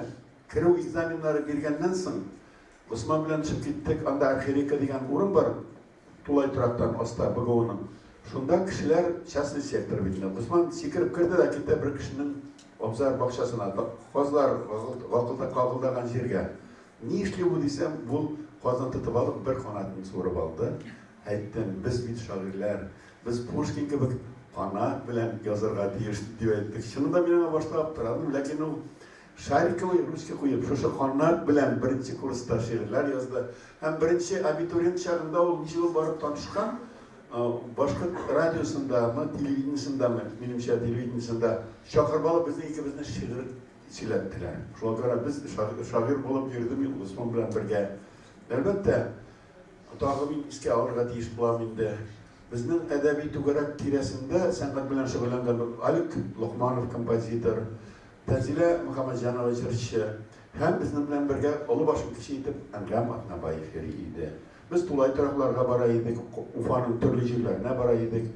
керү экзаменнары биргәннән соң, Госман белән төшеп киттек, анда Архирика дигән урын бар, тулай торактан аста БГУның. Шунда кешеләр частный сектор бит инде. Госман сикереп керде дә китте бер кешенең абзар бакчасына, казлар гакылдаган җиргә. Ни эшли бу дисәм, бу казны тотып алып, бер канатын суырып алды. Әйттем, без бит шагыйрьләр, без Пушкин кебек канат белән язарга тиеш, дип әйттек. Чынында мин аңа башта аптырадым, ләкин ул шариковый ручка куеп, шушы канат белән беренче курста шигырьләр язды. Һәм беренче абитуриент чагында ул ничек ул барып танышкан, башкорт радиосындамы, телевидениесендәме, минемчә, телевидениесендә чакырып алып, безнең икебезне шигырь сөйләттеләр. Шуңа күрә без шагыйрь булып йөрдем мин Госман белән бергә. Әлбәттә, тагы мин искә алырга тиеш булам инде. Безнең әдәби түгәрәк тирәсендә сәнгать белән шөгыльләнгән Алик Локманов композитор, Тәнзилә Мөхәммәтҗанова җырчы һәм безнең белән бергә олы башын кече итеп Әнгам Атнабаев йөри иде. Без тулай торакларга бара идек, Уфаның төрле җирләренә бара идек,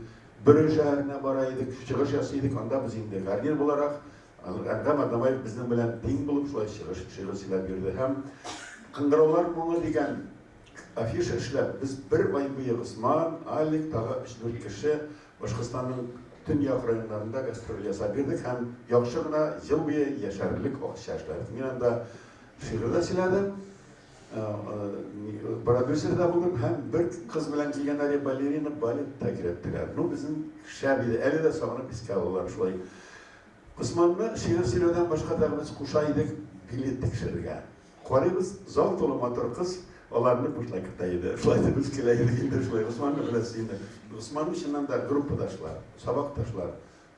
Бөре шәһәренә бара идек, чыгыш ясый идек. Анда без инде гарнир буларак Әнгам Атнабаев безнең белән тиң булып шулай чыгыш шигырь сөйләп йөрде һәм Кыңгыраулар моңы дигән афиша эшләп, без бер ай буе Госман, Алик, тагы өч-дүрт кеше Башкортстанның төньяк районнарында гастроль ясап йөрдек һәм яхшы гына ел буе яшәрлек акча эшләдек. Мин анда шигырь дә сөйләдем, продюсер да булдым һәм бер кыз белән килгәннәр, балерина, балет та өйрәттеләр. Ну, безнең шәп иде, әле дә сагынып искә алалар шулай. Госманны шигырь сөйләүдән башка тагы без куша идек билет тикшерергә. Карыйбыз, зал тулы матур кыз, аларны бушлай кертә иде. Шулай итеп без килә идек инде шулай. Госманны беләсез инде. Госманны чыннан да группадашлар, сабакташлар.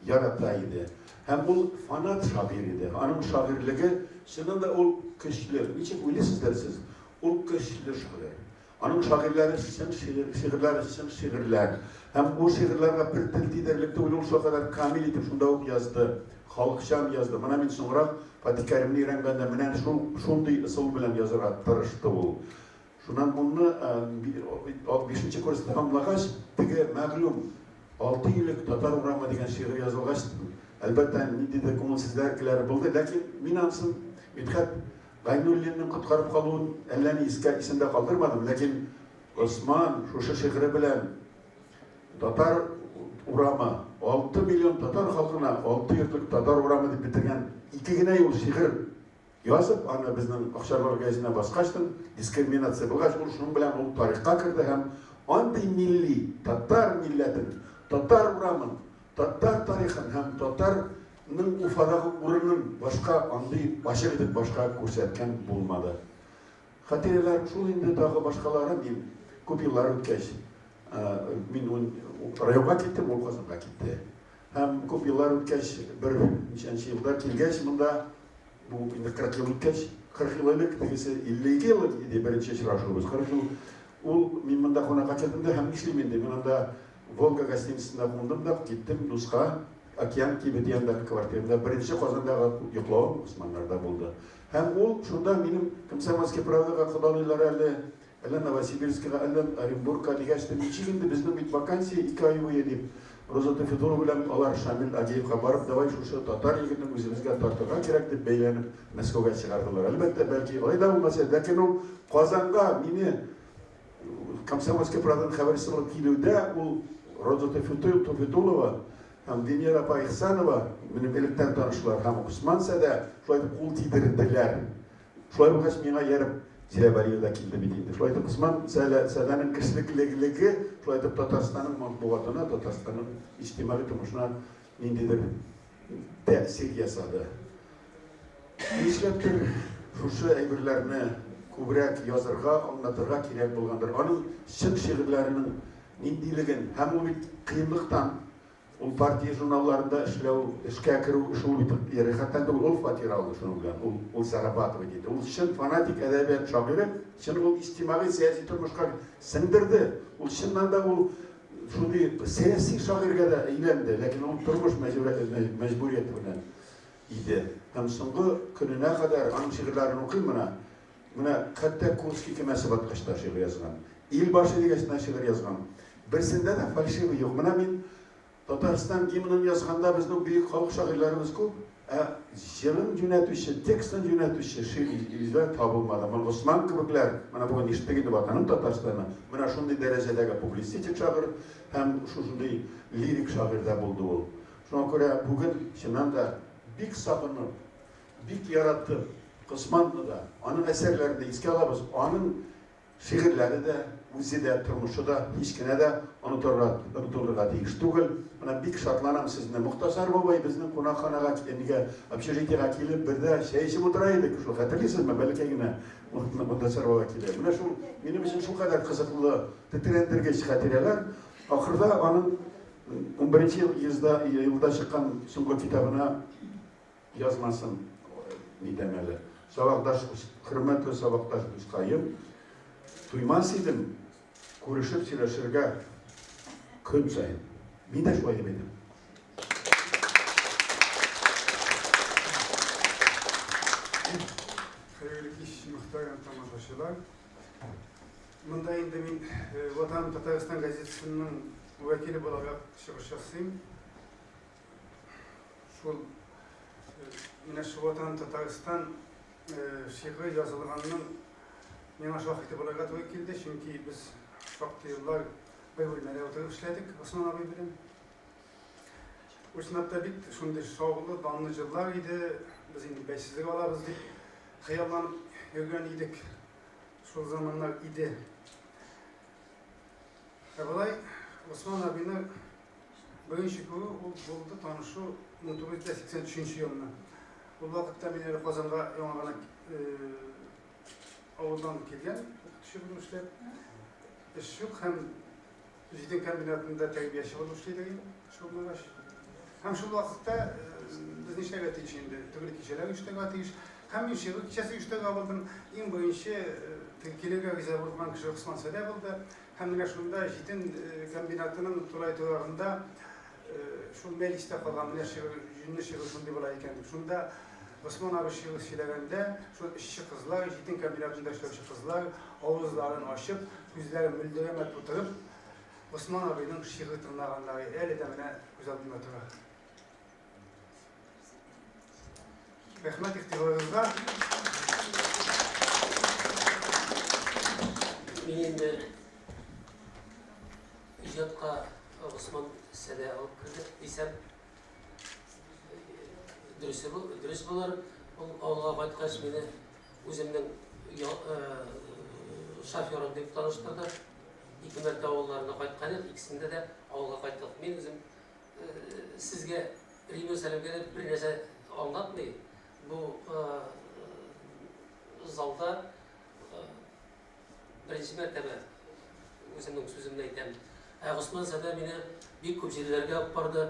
ярата иде. Һәм ул фанат шагыйрь иде. Аның шагыйрьлеге, чыннан да ул көчле. Ничек уйлыйсыздыр сез? Ул көчле шагыйрь. Аның шагыйрьләре чын шигырь, шигырьләре чын шигырьләр. Һәм бу шигырьләргә бер тел тидерерлек түгел, ул шулкадәр камил итеп шунда ук язды, халыкчан язды. Менә мин соңрак Фатих Кәримне өйрәнгәндә менә шул шундый ысул белән язарга тырышты ул. Шуннан моны бишенче курс тәмамлагач, теге мәгълүм Алты еллык татар урамы дигән шигырь язылгач, әлбәттә, ниндидер күңелсезлекләр булды, ләкин мин анысын Мидхәт Гайнуллинның коткарып калуын әллә ни искә исемдә калдырмадым, ләкин Госман шушы шигыре белән татар урамы, 6 миллион татар халкына алты йортлык татар урамы дип бетергән ике генә юл шигырь язып, аны безнең Акчарлак гәзитенә баскачтын, дискриминация булгач, ул шуның белән ул тарихка керде һәм андый милли татар милләтен, татар урамын, татар тарихын һәм татар ның Уфадагы урынын башка андый ачык итеп башка күрсәткән булмады. Хатирәләрем шул инде, тагы башкалары мин күп еллар үткәч, мин районга киттем, ул Казанга китте. Һәм күп еллар үткәч, бер ничәнче елда килгәч монда, бу инде 40 ел үткәч, 40 ел элек, тегесе 52 ел иде беренче очрашуыбыз, 40 ел. Ул мин монда кунакка килдем дә һәм нишлим инде, мин анда Волга гостиницасында кундым да, киттем дуска, Океан кибете янындагы квартирамда беренче Казандагы йоклавым Госманнарда булды. Һәм ул шунда минем Комсомольский правдага кодалыйлар әле, әллә Новосибирскига, әллә Оренбургка дигәч тә, ничек инде безнең бит вакансия ике ай буе дип, Роза Туфетулова белән алар Шамил Агеевка барып, давай шушы татар егетен үзебезгә тартырга кирәк дип бәйләнеп Мәскәүгә чыгардылар. Әлбәттә, бәлки алай да булмас иде, ләкин ул Казанга мине Комсомольская правданың хәбәрчесе булып килүдә ул Роза Туфетулова һәм Венера апа Ихсанова, минем электән танышлар, һәм Госман Сәдә шулай итеп кул тидерделәр. Шулай булгач, миңа ияреп Зилә Бариева да килде бит инде. Шулай итеп Госман Сәдәнең кешелеклелеге шулай итеп Татарстанның матбугатына, Татарстанның иҗтимагый тормышына ниндидер тәэсир ясады. Нишләптер шушы әйберләрне күбрәк язырга, аңлатырга кирәк булгандыр. Аның чын шигырьләренең ниндилеген һәм ул бит кыенлыктан, ул партия журналларында эшләү, эшкә керү эше ул бит рәхәттән түгел, ул фатир алды шуның белән, ул, ул зарабатывать итте. Ул чын фанатик әдәбият шагыйре, чын ул иҗтимагый сәяси тормышка сеңдерде. Ул чыннан да ул шундый сәяси шагыйрьгә дә әйләнде, ләкин ул тормыш мәҗбүрияте белән иде. Һәм соңгы көненә кадәр аның шигырьләрен укыйм менә. Менә хәтта Курский көймәсе баткач та шигырь язган. Ил башы дигәч тә шигырь язган. Берсендә дә фальшивый юк. Менә мин Татарстан гимнын язганда безнең бөек халык шагыйрьләребез күп, ә җырын юнәтүче, текстын юнәтүче шигырьләр табылмады. Менә Госман кебекләр, менә бүген ишеттек инде Ватаным Татарстаны, менә шундый дәрәҗәдәге публицистик шагыйрь һәм шушындый лирик шагыйрь дә булды ул. Шуңа күрә бүген чыннан да бик сагынып, бик яратып Госманны да, аның әсәрләрен дә искә алабыз. Аның шигырьләре дә, үзе дә, тормышы да һич кенә дә онытырга, онытылырга тиеш түгел. Менә бик шатланам сезне. Мохтасар бабай безнең кунакханага, нигә, общежитиегә килеп, бердә чәй эчеп утыра идек. Шул хәтерлисезме? Бәләкәй генә Мохтасар бабай килә. Менә шул минем өчен шулкадәр кызыклы, тетрәндергеч хатирәләр. Ахырда аның 11 елда, елда чыккан соңгы китабына язмасын нитәм әле. Сабакташ, хөрмәтле сабакташ дускаем, туймас идем күрешеп сөйләшергә көн саен. Мин дә шулай дип әйтәм. Хәерле кич, мөхтәрәм тамашачылар. Монда инде мин Ватаным Татарстан газетасының вәкиле буларак чыгыш ясыйм. Шул менә шул Ватаным Татарстан шигыре язылганның миңа шаһиты булырга туры килде, чөнки без шактый еллар бер бүлмәдә утырып эшләдек Госман абый белән. Ул чынлап та бик шундый шаулы, данлы җырлар иде. Без инде бәйсезлек алабыз дип хыялланып йөргән идек. Шул заманнар иде. Ә болай Госман абыйны беренче күрү ул булды танышу 1983 елны. Ул вакытта мин әле Казанга яңа гына авылдан килгән укытучы булып эшләп. Эш юк һәм җитен комбинатында тәрбияче булып эшли идем шул булгач. Һәм шул вакытта без нишләргә тиеш инде? Төрле кичәләр оештырырга тиеш. Һәм мин шигырь кичәсе оештырырга булдым. Иң беренче теге килергә риза булган кеше Госман Садә булды. Һәм менә шунда җитен комбинатының тулай торагында шул мәл истә калган, менә шигырь, җүнле шигырь шундый була икән дип. Шунда Госман абый шигырь сөйләгәндә, шул эшче кызлар, җитен комбинатында эшләүче кызлар авызларын ачып, күзләрен мөлдерәмә тутырып, Госман абыйның шигырь тыңлаганнары әле дә менә күз алдымда тора. Рәхмәт игътибарыгызга. Мин инде иҗатка Госман Сәдә алып керде дисәм, дөресе бу, дөрес булыр. Ул авылга кайткач мине үземнең шоферым дип таныштырды. Ике мәртә авылларына кайткан идек, икесендә дә авылга кайттык. Мин үзем сезгә Римир Сәлимгә дә бер нәрсә аңлатмый. Бу залда беренче мәртәбә үземнең сүземне әйтәм. Ә Госман Сәдә мине бик күп җирләргә алып барды.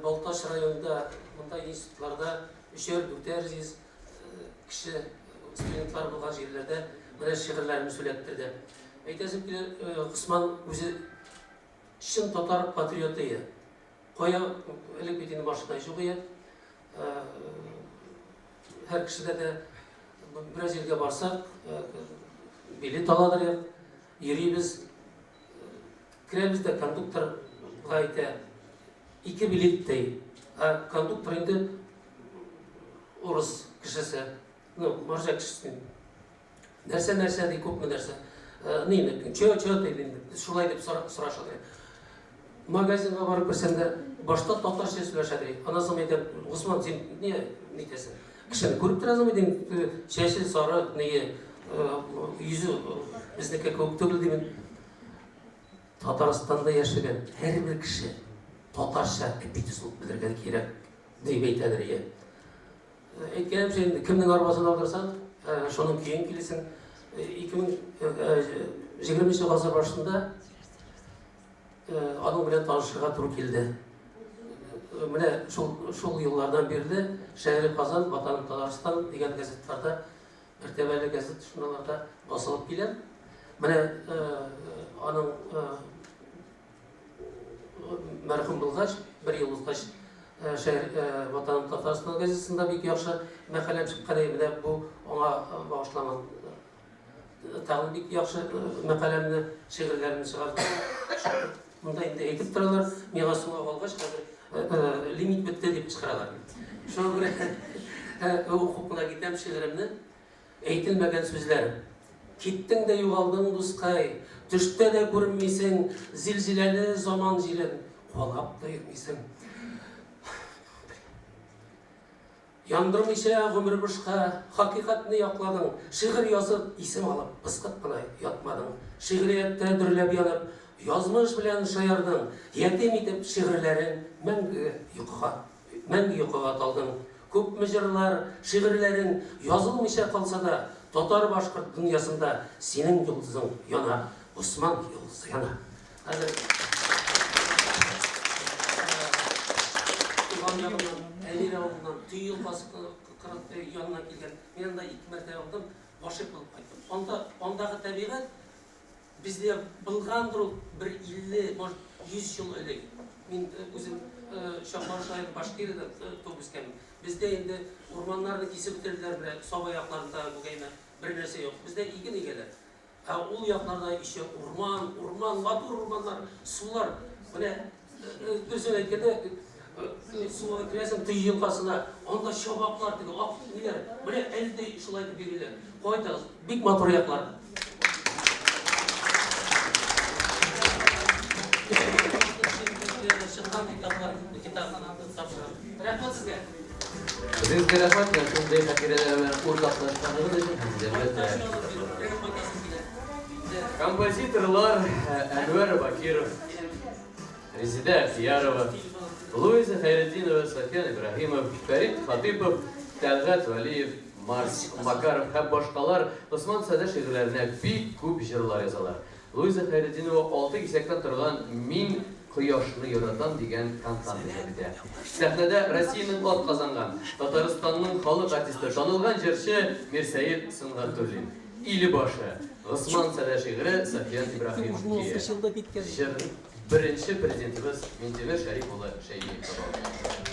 Балтач районында, монда институтларда өчәр, дүртәр йөз кеше студентлар булган җирләрдә менә шигырьләремне сөйләттерде. Әйтәсем килә, Госман үзе чын татар патриоты. Кая элек бит инде машина юк иде. Һәр кешедә дә бераз җиргә барсак, билет аладыр идек, йөрибез. Керәбез дә кондукторга әйтә, ике билет ди. Ә кондуктор инде урыс кешесе, ну, марҗа кешесе. Нәрсә, нәрсә ди, күпме нәрсә. Ни, чё, чё ди, шулай дип сораша ди. Магазинга барып керсәм дә, башта татарча сөйләшә ди. Аннан соң әйтәм, Госман, син не нитәсең? Кешене күреп торасың бит инде, чәче сары, ние, йөзе безнеке кебек түгел димен. Татарстанда яшәгән һәрбер кеше татарча әпитүс белергә кирәк дип әйтәдер ия. Әйткәнемчә инде, кемнең арбасын алдырсаң, шуның көен килесең. 2020 гасыр башында аның белән танышырга туры килде. Менә шул, шул еллардан бирле Шәһри Казан, Ватаным Татарстан дигән газетларда, мәртәбәле газет журналларда басылып килә. Менә аның мәрхүм булгач, бер ел узгач, Шәһәр Ватаным Татарстан газетасында бик яхшы мәкаләм чыккан иде. Менә бу аңа багышланган тагын бик яхшы мәкаләмне, шигырьләремне чыгардым. Монда инде әйтеп торалар, миңа соңга калгач, хәзер лимит бетте дип кычкыралар. Шуңа күрә укып кына китәм шигыремне. Әйтелмәгән сүзләр. Киттең дә югалдың, дускай, Төштә дә күренмисең, Зилзиләле заман җилен Куалап та йөрмисең. Яндырмыйча гомер бушка, Хакыйкатьне якладың, Шигырь язып, исем алып, Пыскып кына ятмадың. Шигърияттә дөрләп янып, Язмыш белән шаярдың, Ятим итеп шигырьләрең Мәңге йокыга Мәңге йокыга талдың. Күпме җырлар, шигырьләрең язылмыйча калса да, татар-башкорт дөньясында синең йолдызың яна, Госман йолдызы яна. Хәзер туган ягымнан, Әмир авылыннан, Төй елгасы янына килгән. Мин анда ике мәртәбә булдым, гашыйк булып кайттым. Анда, андагы табигать Бездә булгандыр ул бер 50, может, 100 ел элек. Мин үзем Чакмагыш районы Башкириядә туып үскәнмен. Бездә инде урманнарны кисеп бетерделәр, менә Саба якларында бүгәймә бер нәрсә юк. Бездә иген игәләр. Ә ул якларда еще урман, урман, матур урманнар, сулар. Менә дөресен әйткәндә, суга керәсең, Төй елгасына, анда чабаклар, теге ак ниләр. Менә әле дә шулай дип йөриләр. Кайтыгыз, бик матур яклар. Чыккан китаплар, китап тапшырам. Рәхмәт сезгә. Сезгә рәхмәт, менә шундый хатирәләр белән уртаклашканыгыз өчен һәм әлбәттә, композиторлар Әнвәр Бакиров, Резидә Ахиярова, Луиза Хәйретдинова, Софьян Ибраһимов, Фәрит Хатыйпов, Тәлгать Вәлиев, Марс Макаров һәм башкалар Госман Садә шигырьләренә бик күп җырлар язалар. Луиза Хәйретдинова алты кисәктән торган Мин. Кояшны яратам дигән кантата иҗат итә. Сәхнәдә Россиянең атказанган, Татарстанның халык артисты, танылган җырчы Мирсәет Сөнгатуллин. Иле башы, Госман Садә шигыре Сафьян Ибраһимов көе. Җыр беренче президентыбыз Минтимер Шәрип улы Шәймиевка багышлана.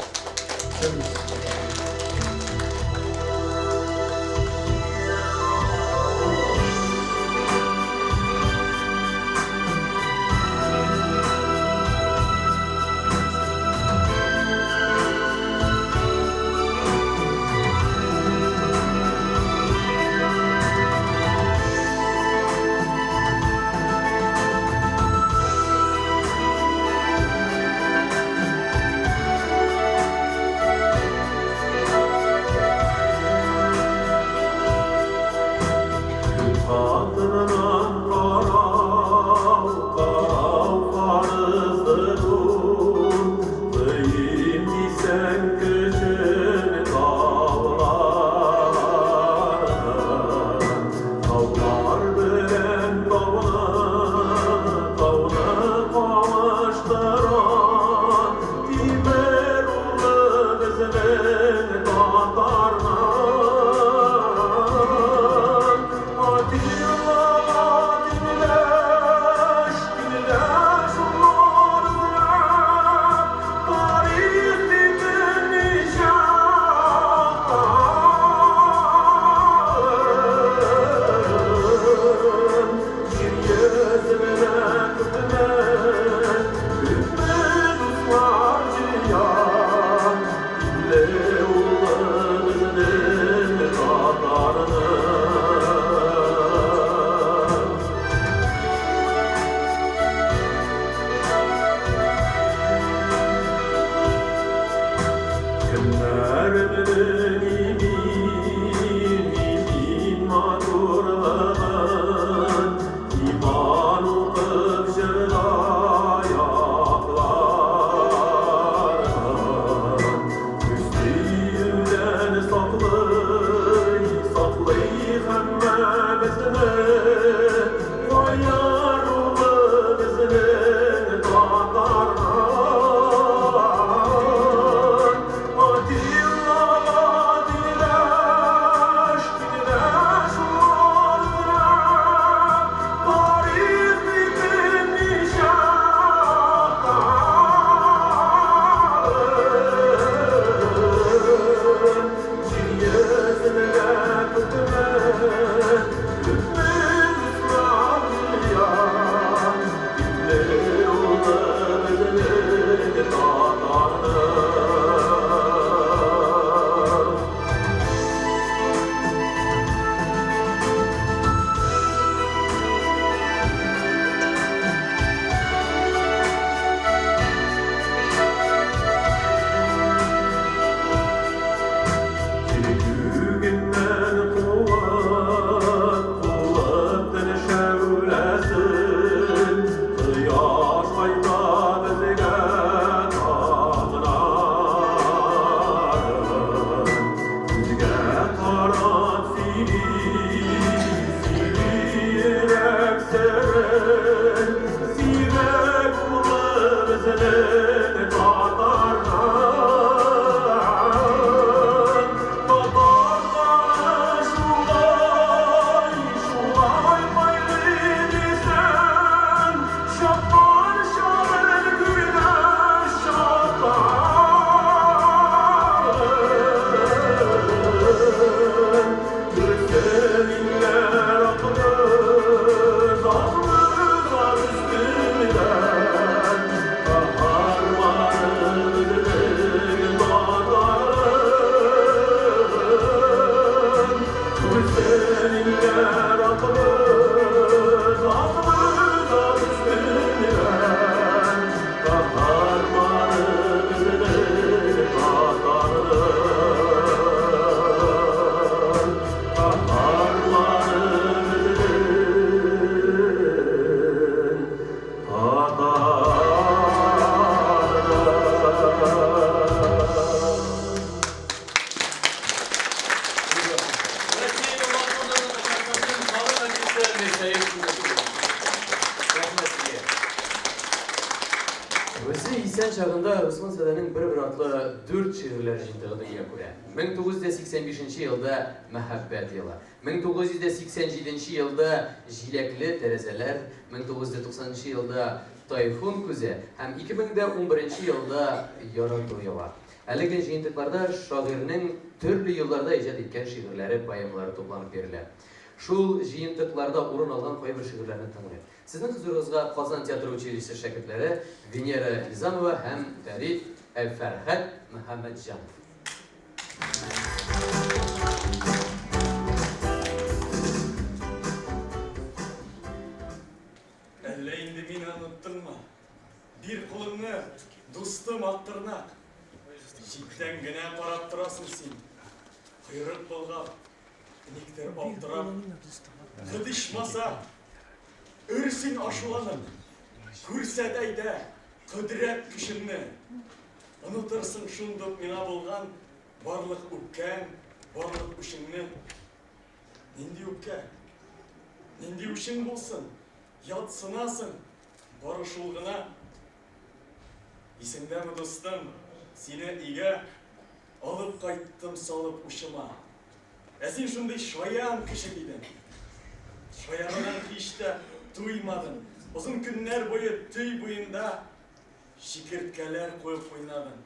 елларында Госман Садәнең бер-бер артлы дүрт шигырьләр җыентыгы дөнья күрә. 1985 нче елда Мәхәббәт елы, 1987 нче елда Җиләкле тәрәзәләр, 1990 нчы елда Тайфун күзе һәм 2011 нче елда Ярату елы. Әлеге җыентыкларда шагыйрьнең төрле елларда иҗат иткән шигырьләре, поэмалары тупланып бирелә. Шул җыентыкларда урын алган кайбер шигырьләрне тыңлыйк. Сезнең хозурыгызга Казан театр училищесы шәкертләре Венера Низамова һәм Фәрит, ә, Фәрхәт Мөхәммәтҗанов. Әллә инде мине оныттыңмы? Бир кулыңны, дустым Актырнак. Читтән генә карап торасың син. Койрык болгап, никтер аптырап. Кыт ичмаса, өр син ачуланып. Күрсәт әйдә, кодрәт көчеңне. Онытырсың шундук миңа булган барлык үпкәң, барлык үчеңне. Нинди үпкә? Нинди үчең булсын? Ятсынасың, бары шул гына. Исеңдәме, дустым, сине өйгә алып кайттым салып учыма. Ә син шундый шаян кеше дидең. Шаярудан һич тә туймадың. Озын көннәр буе төй буенда чикерткәләр куып уйнадың.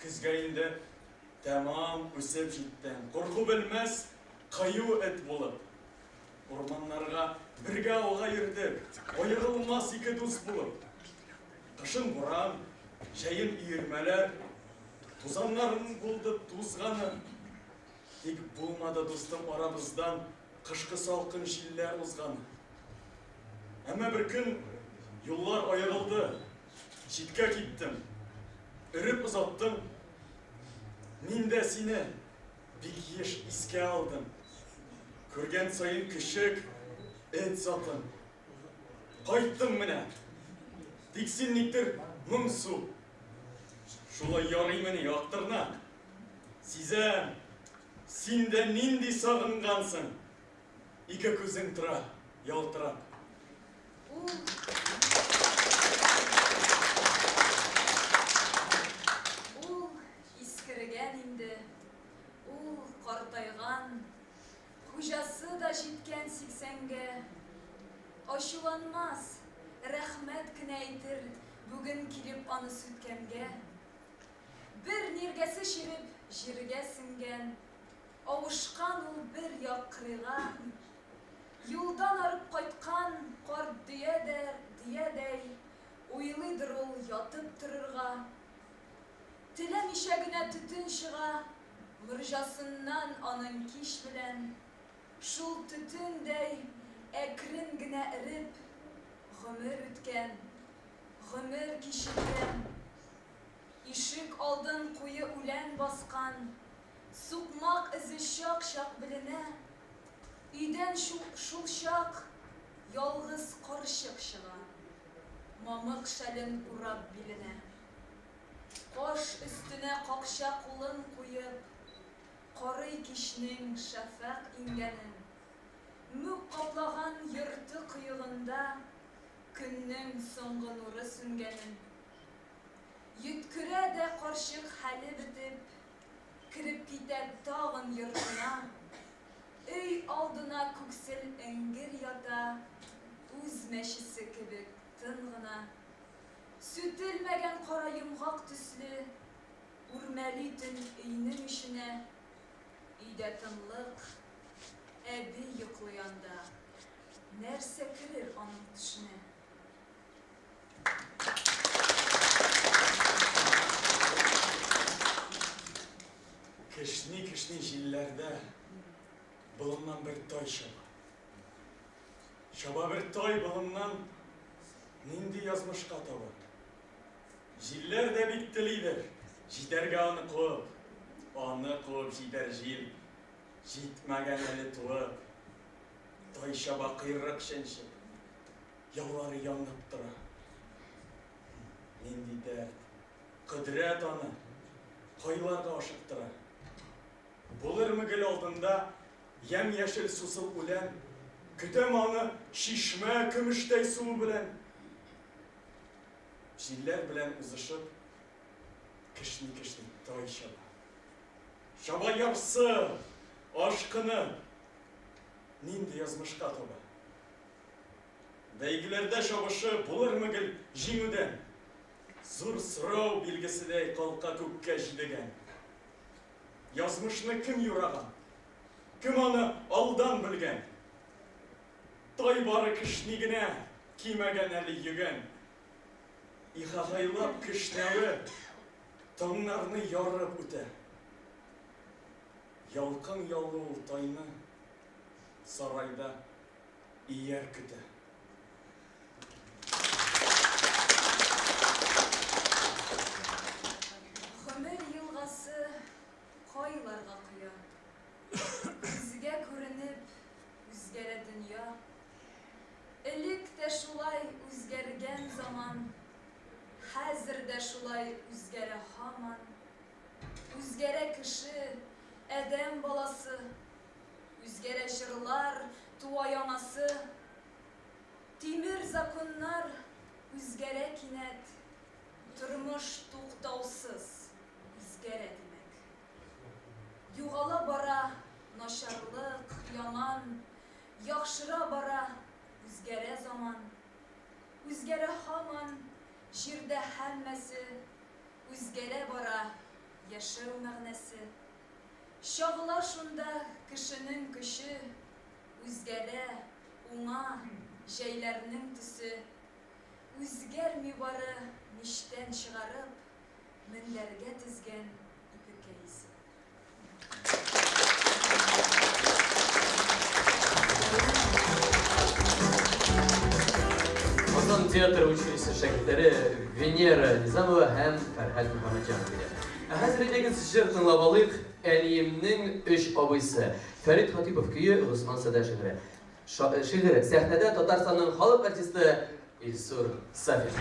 Көзгә инде тәмам үсеп җиттең. Курку белмәс кыю эт булып. Урманнарга бергә ауга йөрдек, аерылмас ике дус булып. Кышын буран, җәен өермәләр, тузаннарың булды тузганы. Тик булмады, дустым, арабыздан кышкы салкын җилләр узганы. Әмма бер көн юллар аерылды, читкә киттем. Өреп озаттың. Мин дә сине бик еш искә алдым. Күргән саен көчек, эт затын. Кайттым менә. Тик син никтер моңсу. Шулай ярыймыни, Актырнак? Сизәм, син дә нинди сагынгансың. Ике күзең тора ялтырап. Ул Ул искергән инде, ул картайган, хуҗасы да җиткән сиксәнгә. Ачуланмас, рәхмәт кенә әйтер бүген килеп аны сүткәнгә. Бер ниргәсе череп, җиргә сеңгән, авышкан ул бер як кырыйга. Юлдан арып кайткан карт дөя дә, дөядәй, уйлыйдыр ул ятып торырга. Теләмичә генә төтен чыга морҗасыннан аның кич белән. Шул төтендәй әкрен генә эреп, гомер үткән, гомер кичелгән. Ишек алдын куе үлән баскан, сукмак эзе чак-чак беленә. Өйдән шулчак ялгыз карчык чыга, мамык шәлен урап биленә. Каш өстенә какча кулын куеп, карый кичнең шәфәкъ иңгәнен. Мүк каплаган йорты кыегында көннең соңгы нуры сүнгәнен. Йөткерә дә карчык хәле бетеп, кереп китә тагын йортына. Өй алдына күксел эңгер ята, үз мәчесе кебек тын гына. Сүтелмәгән кара йомгак төсле, үрмәли төн өйнең эченә. Өйдә тынлык, әби йоклый анда. Нәрсә керер аның төшенә? Кешни-кешни җилләрдә болыннан бер тай чаба. Чаба бер тай болыннан нинди язмышка таба. Җилләр дә бик телидер җитәргә аны куып. Аны куып җитәр җил, җитмәгән әле туып. Тай чаба кыйрык чәнчеп. Яллары янып тора. Нинди дәрт, кодрәт аны кайларга ашыктыра. Булырмы гел алдында ямь-яшел сусыл үлән, көтәме аны чишмә көмештәй суы белән? Җилләр белән узышып, кешни-кешни тай чаба. Чаба ярсып, ашкынып, нинди язмышка таба. Бәйгеләрдә чабышып, булырмы гел җиңүдән? Зур сорау билгеседәй калка күккә җидегән. Язмышны кем юраган? Кем аны алдан белгән? Тай бары кешни генә, кимәгән әле йөгән. Ихагайлап кешнәве таңнарны ярып үтә. Ялкын яллы ул тайны сарайда ияр көтә. Гомер елгасы кайларга коя? Күзгә күренеп үзгәрә дөнья. Элек тә шулай үзгәргән заман, Хәзер дә шулай үзгәрә һаман. Үзгәрә кеше, адәм баласы, Үзгәрә җырлар, туа яңасы. Тимер законнар үзгәрә кинәт, Тормыш туктаусыз үзгәрә, димәк. Югала бара начарлык, яман, Яхшыра бара, үзгәрә заман. Үзгәрә һаман җирдә һәммәсе, Үзгәрә бара яшәү мәгънәсе. Чагыла шунда кешенең көче, Үзгәрә, уңа җәйләрнең төсе. Үзгәрми бары мичтән чыгарып, Мендәргә тезгән ипекәй исе. Казан театр училищесы шәкертләре Венера Низамова һәм Фәрһад Мөхәммәтҗанов иде. Ә хәзер әйдәгез җыр тыңлап алыйк. Әниемнең өч абыйсы. Фәрит Хатипов көе, Госман Садә шигыре. Шигыре. Сәхнәдә Татарстанның халык артисты Илсур Сафин.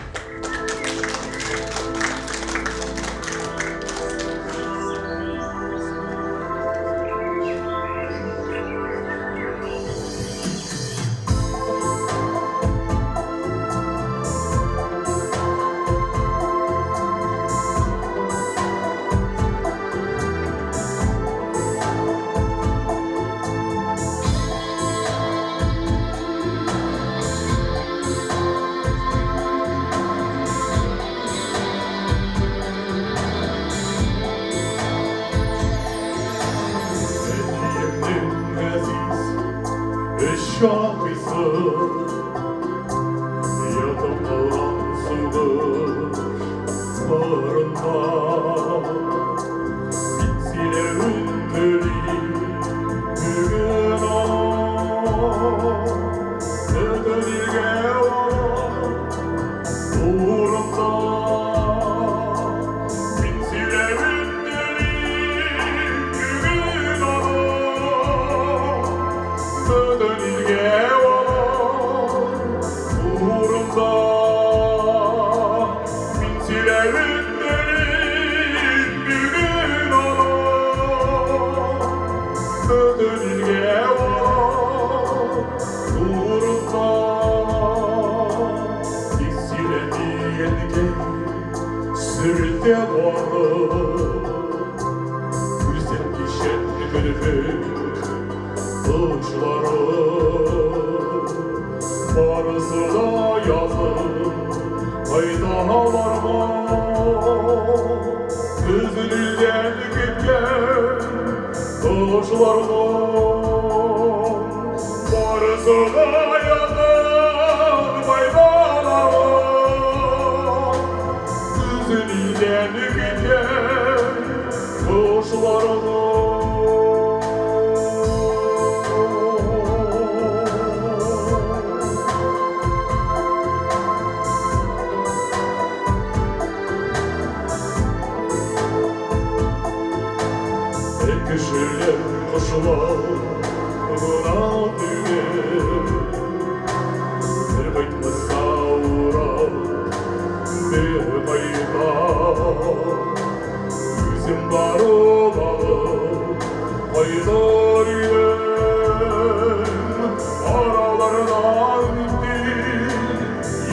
Аралардан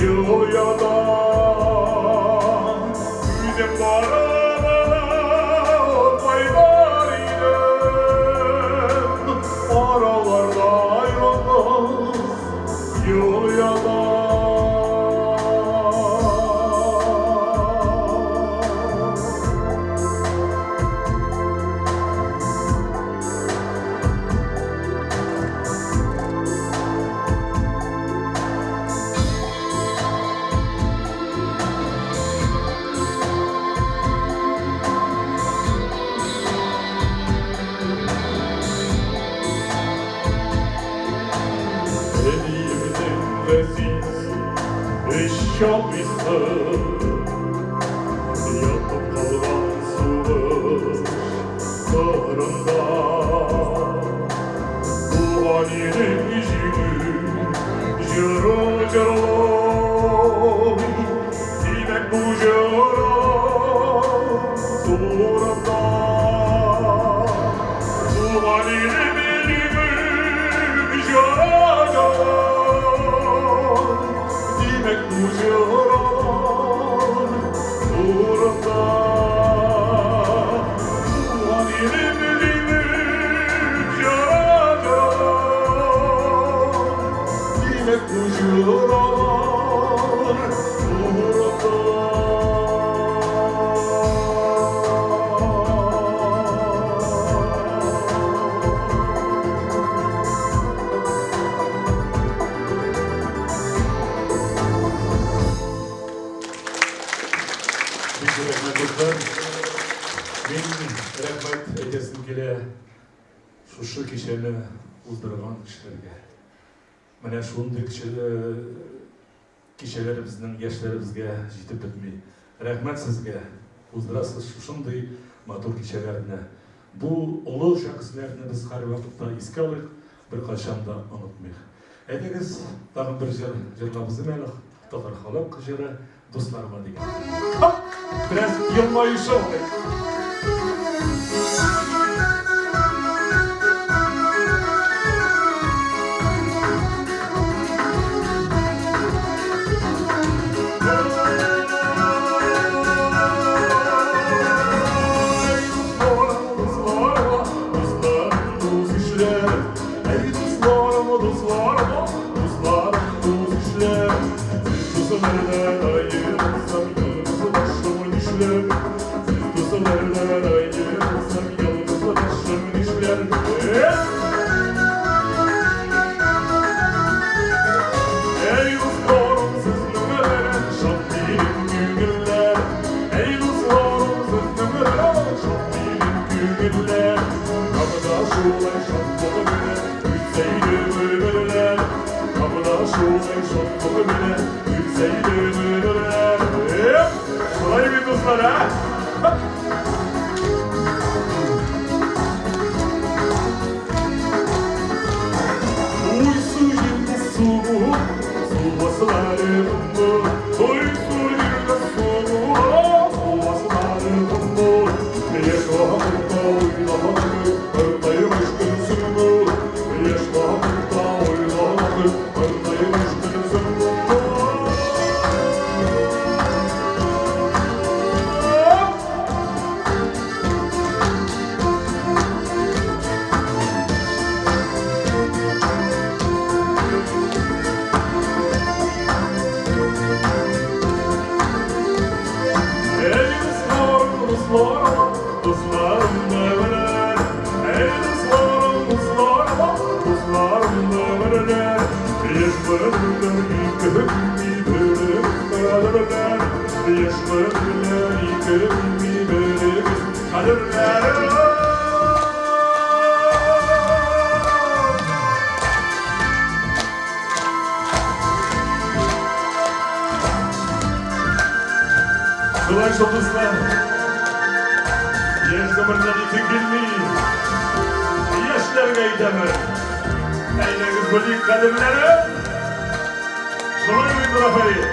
ел ята. Үлеп барып кайтар идем, араларда ялгыз юл ята. Әниемнең газиз өч абыйсы Ятып калган сугыш кырында. Туган илең җиңү җыры җырлый, Димәк, бу җыр турында. Туган илем җиңү җыры җырлый, Димәк, бу җыр турында. Туган илем җиңү җыры җырлый, Димәк, бу җыр турында. Бик зур рәхмәт, дуслар. Мин рәхмәт әйтәсем килә шушы кичәне уздырган кешеләргә. Менә шундый кичәләр безнең яшьләребезгә җитеп бетми. Рәхмәт сезгә, уздырасыз шушындый матур кичәләрне. Бу олы шәхесләрне без һәрвакытта искә алыйк, беркайчан да онытмыйк. Әйдәгез, тагын бер җыр җырлабыз әле, татар халык җыры Дусларыма дигән. Бераз елмаешы алыйк. Әй, дусларым, дусларым, дусларым, дус ишләр, Сез дуслардан аерылсам, ялгыз башым нишләр? Сез дуслардан аерылсам, ялгыз башым нишләр? Әй, дусларым, сезнең белән шат минем күңелләр. Әй, дусларым, сезнең белән шат минем күңелләр. Кабыда шулай шатлыгы белән үтсә иде гомерләр. Кабыда шулай шатлыгы белән үтсә иде гомерләр. Шулай бит, дуслар, ә? Уйсу җирдә су, су басылары комлы. Уйсу җирдә су, су басылары комлы. Яшь вакытта уйнаган картаймыш көнсең. Яшь вакытта уйнаган картаймыш көнсең. Әй, дусларым, дусларым, дусларым белән. Әй, дусларым, дусларым, дусларым белән. Яшь белән ике белеп кадерләр. Яшь белән ике белеп кадерләр. Шулай шул, дуслар. Яшь гомердән ике килми. Яшьләргә әйтәмен. Әйдәгез, белик кадерләрен. Шулай бит, Рафаэль?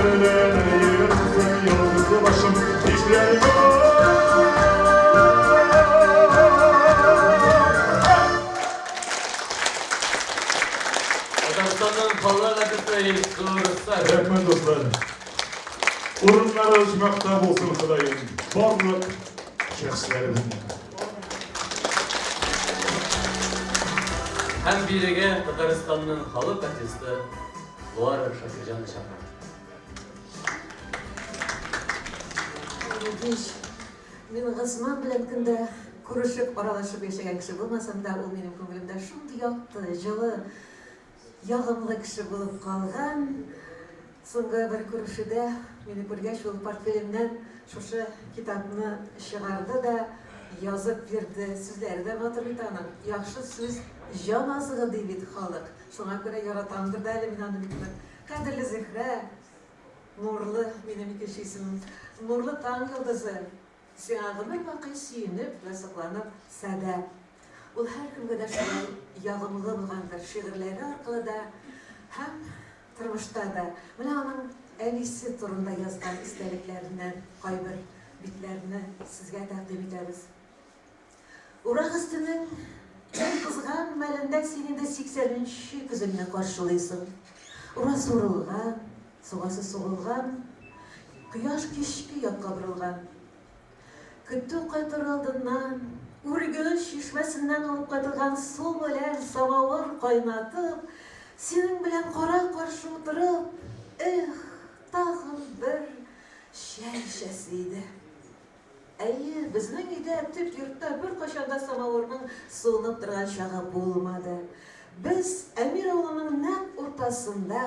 Күлләрдән йөрсең, йолдызлы башым, кичләр Татарстанның халык артисты Илсур Сафин. Рәхмәт, дуслар. Урыннары оҗмахта булсын, Ходаем, барлык шәхесләребезнең. Һәм бирегә Татарстанның халык артисты Луара Шакирҗанны чакырам. Хәерле кич. Мин Госман белән көн дә күрешеп, аралашып яшәгән кеше булмасам да, ул минем күңелемдә шундый якты, җылы, ягымлы кеше булып калган. Соңгы бер күрешүдә мине күргәч, ул портфеленнән шушы китапны чыгарды да язып бирде. Сүзләре дә матур бит аның. Яхшы сүз җан азыгы ди бит халык. Шуңа күрә яратамдыр да әле мин аны бик нык. Кадерле Зөһрә, Нурлы, минем икенче исемем, Нурлы таң йолдызы. Сиңа гомер бакый сөенеп вә сокланып Садә. Ул һәркемгә дә шулай ягымлы булгандыр, шигырьләре аркылы да һәм тормышта да. Менә аның әнисе турында язган истәлекләреннән кайбер битләрне сезгә тәкъдим итәбез. Урак өстенең иң кызган мәлендә син инде сиксәненче көзеңне каршылыйсың. Ура сурылган, сугасы сугылган, кояш кичке якка борылган. Көтү кайтыр алдыннан, Үргел чишмәсеннән алып кайтылган су белән самавыр кайнатып, синең белән кара-каршы утырып, эх, тагын бер чәй эчәсе иде. Әйе, безнең өйдә, төп йортта беркайчан да самавырның суынып торган чагы булмады. Без Әмир авылының нәкъ уртасында,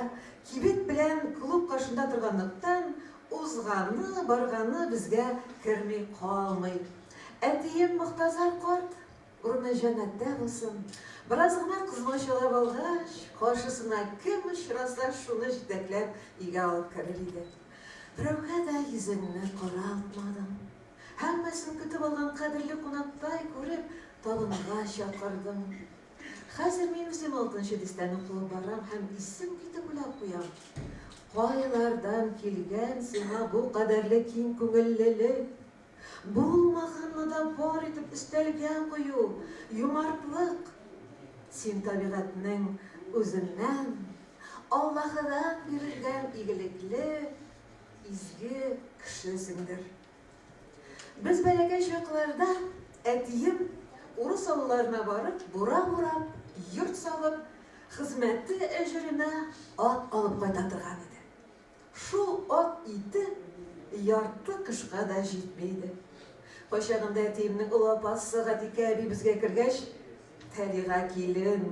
кибет белән клуб каршында торганлыктан, узганы, барганы безгә керми калмый. Әтием Могтазар карт, урыны җәннәттә булсын, бераз гына кызмачалап алгач, каршысына кем очраса, шуны җитәкләп өйгә алып керер иде. Берәүгә дә йөзеңне каралтмадың. Һәммәсен көтеп алган кадерле кунактай күреп, табынга чакырдың. Хәзер мин үзем алтынчы дистәне куып барам һәм исем китеп уйлап куям, кайлардан килгән сиңа бу кадәрле киң күңеллелек? Булмаганны да бар итеп өстәлгә кую, юмартлык! Син табигатьнең үзеннән Аллаһыдан бирелгән игелекле, изге кешесеңдер. Без бәләкәй чакларда әтием урыс авылларына барып, бура бурап, йорт салып, хезмәте әҗеренә ат алып кайта торган иде. Шул ат ите ярты кышка да җитми иде. Кайчагында әтиемнең олы апасы Гатикә әби безгә кергәч, Тәлига килен,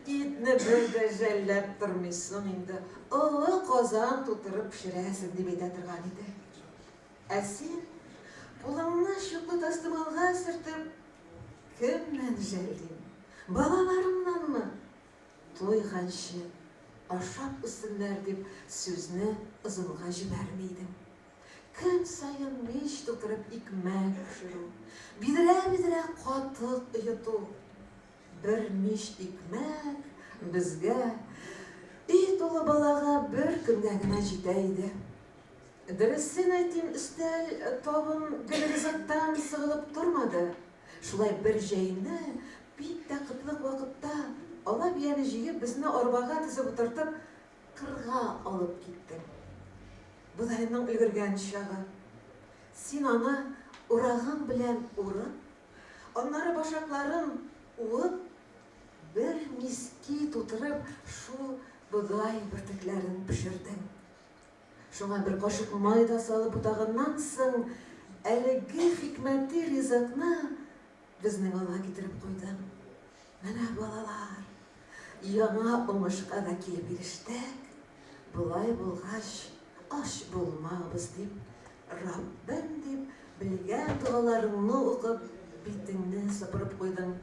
итне бер дә жәлләп тормыйсың инде, олы казан тутырып пешерәсең, дип әйтә торган иде. Ә син, кулыңны чуклы тастымалга сөртеп, кемнән жәллим, балаларымнанмы? Туйганчы ашап үссеннәр дип сүзне озынга җибәрми идең. Көн саен мич тутырып икмәк пешерү, бидрә-бидрә катык оету. Бер мич икмәк безгә, өй тулы балага бер көнгә генә җитә иде. Дөресен әйтим, өстәл, табын гел ризыктан сыгылып тормады. Шулай бер җәйне, бик тә кытлык вакытта, ала бияне җигеп, безне арбага тезеп утыртып, кырга алып киттең. Бодайның өлгергән чагы. Син аны урагың белән урып, аннары башакларын уып, бер миски тутырып шул бодай бөртекләрен пешердең. Шуңа бер кашык май да салып бутаганнан соң, әлеге хикмәти ризыкны безнең алга китереп куйдың. Менә, балалар, яңа уңышка да килеп ирештек, болай булгач, ач булмабыз, дип, Раббем дип, белгән догаларыңны укып, битеңне сыпырып куйдың.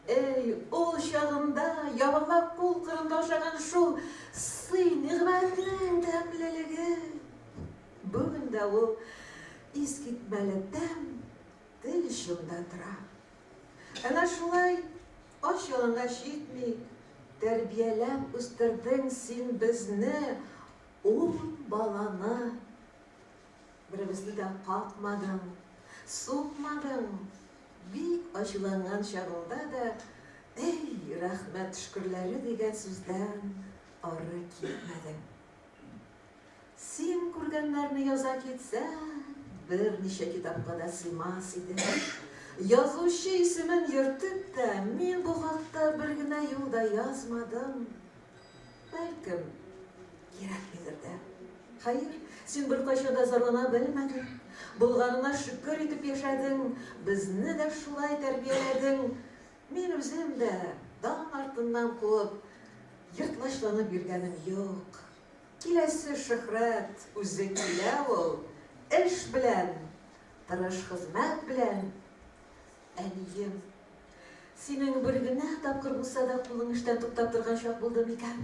Әй, ул чагында ябалак кул кырында ашаган шул сый-нигъмәтнең тәмлелеге! Бүген дә ул искитмәле тәм тел очында тора. Әнә шулай ач-ялангач итми, тәрбияләп үстердең син безне. Ун баланы беребезне дә какмадың, сукмадың. Бик ачуланган чагыңда да, Әй, рәхмәт төшкерләре дигән сүздән ары китмәдең. Син күргәннәрне яза китсәң, берничә китапка да сыймас иде. Язучы исемен йөртеп тә, мин бу хакта бер генә юл да язмадым. Бәлкем, кирәкмидер дә. Хәер, син беркайчан да зарлана белмәдең. Булганына шөкер итеп яшәдең, безне дә шулай тәрбияләдең. Мин үзем дә дан артыннан куып, ертлачланып йөргәнем юк. Киләсе шөһрәт үзе килә ул, эш белән, тырыш хезмәт белән. Әнием, синең бер генә тапкыр булса да кулың эштән туктап торган чак булды микән?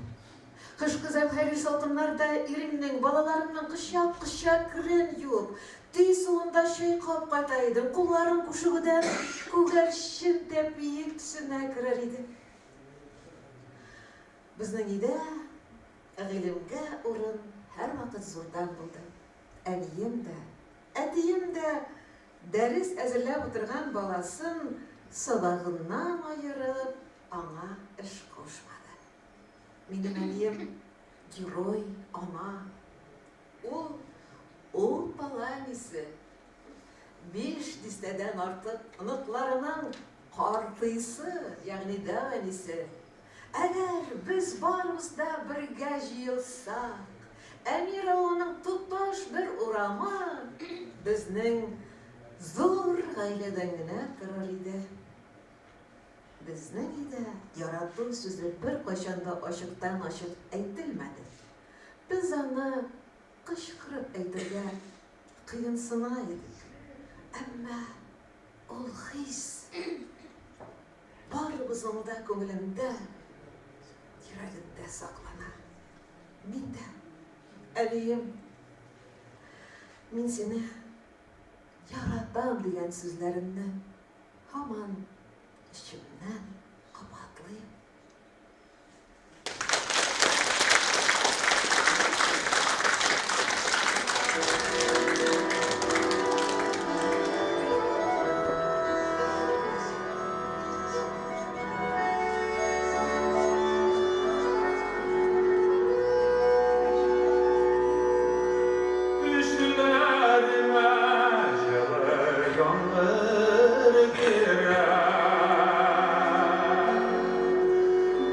Кышкы зәмһәрир салкыннарда иреңнең, балаларыңның кочак-кочак керен юып, төй суында чайкап кайта идең, кулларың күшегүдән күгәрчен тәпиең төсенә керер иде. Безнең өйдә гыйлемгә урын һәрвакыт зурдан булды. Әнием дә, әтием дә дәрес әзерләп утырган баласын сабагыннан аерып, аңа эш кушмады. Минем әнием герой ана. Ул ун бала әнисе. Биш дистәдән артык оныкларының картыйсы, ягъни дәү әнисе. Әгәр без барыбыз да бергә җыелсак, Әмир авылының тоташ бер урамы безнең зур гаиләдән генә торыр иде. Безнең өйдә ярату сүзе беркайчан да ачыктан-ачык әйтелмәде. Без аны кычкырып әйтергә кыенсына идек. Әмма ул хис барыбызның да күңелендә, йөрәгендә саклана. Мин дә, әнием, мин сине яратам дигән сүзләремне һаман эчемнән кабатлыйм. Төшләремә җылы яңгыр керә.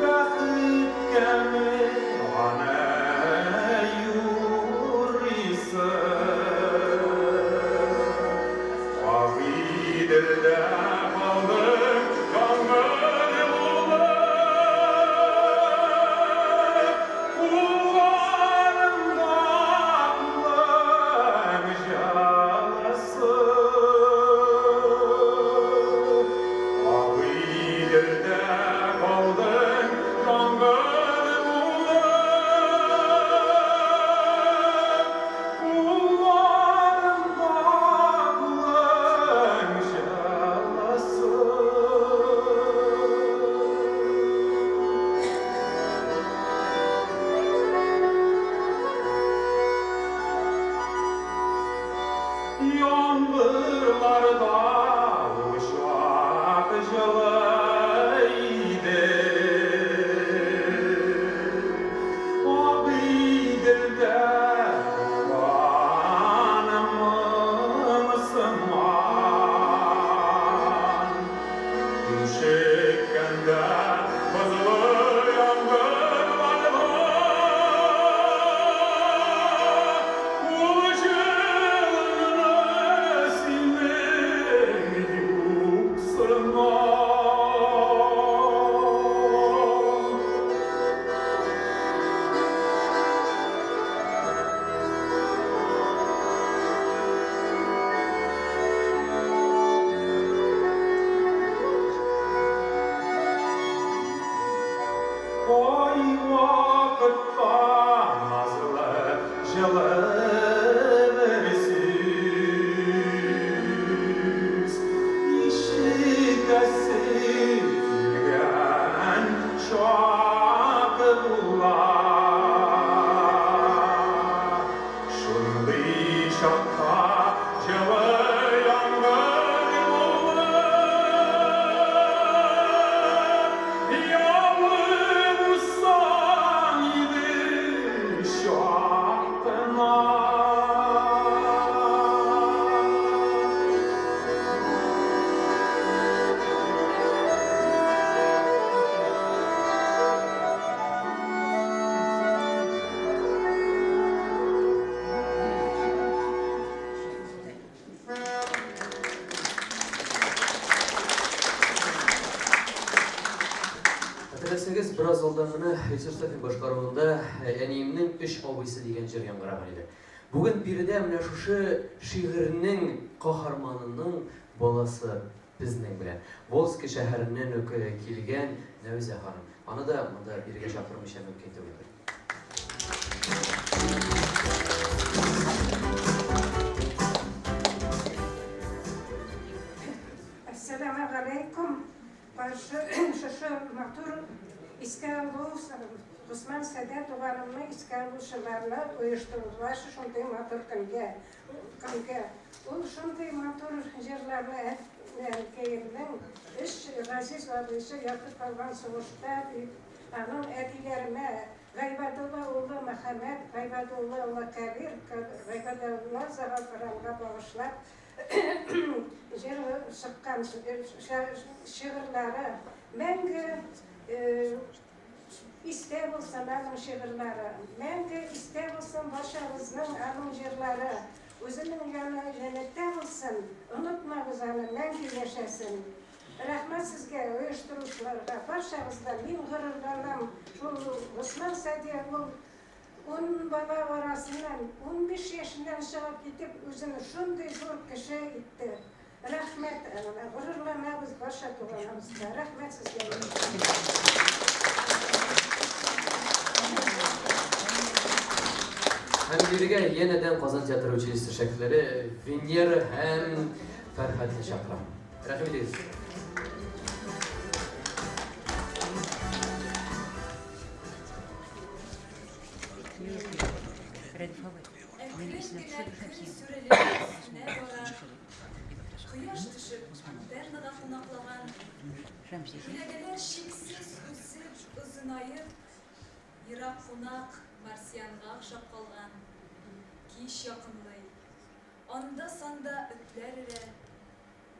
Бәхеткәме аны юрыйсың? Агыйделдә калдым яңгыр булып, Кулларымда кулың җылысы. Агыйделдә калдым яңгыр булып, Кулларымда кулың җылысы. Яңгырларда учак җылы иде. Агыйделдә туганымын сыман. Күшеккәндә бозлы яңгырларда кул җылыңны синең Хәтерләсәгез, бераз алдан гына Илсур Сафин башкаруында Әниемнең өч абыйсы дигән җыр яңгыраган иде. Бүген биредә менә шушы шигырьнең каһарманының баласы безнең белән. Волжский шәһәреннән үк килгән Нәүзә ханым. Аны да монда бирегә чакырмыйча мөмкин түгелдер. Әссәламегаләйкүм! Каршы шушы матур искә алу Госман Сәдә туганымны искә алучыларны оештырдылар шушындый матур көнгә. Көнгә. Ул шундый матур җырларны әнкәемнең өч газиз абыйсы ятып калган сугышта дип, аның әтиләремә Гайбадулла улы Мөхәммәт, Гайбадулла улы Кәбир, Гайбадулла Загафаранга багышлап җыр чыккан шигырьләре мәңге истә булсын аның шигырьләре. Мәңге истә булсын барчабызның аның җырлары. Үзенең яны җәннәттә булсын, онытмагыз аны, мәңге яшәсен. Рәхмәт сезгә, оештыручыларга, барчагызга. Мин горурланам, шул Госман Сәдия ул Ун бала арасыннан 15 яшеннән чыгып китеп, үзен шундый зур кеше итте. Рәхмәт аңа, горурланабыз барча туганыбызга. Рәхмәт сезгә. Һәм бирегә янәдән Казан театр училищесы шәкертләре Венера һәм Фәрхәтне чакырам. Рәхим итегез. Әкрен генә көн сүрелеп сүнә бара. Кояш төшеп, антеннага кунаклаган. Күләгәләр чиксез үсеп, озынаеп, ерак кунак марсианга охшап калган. Кич якынлый. Анда-санда этләр өрә.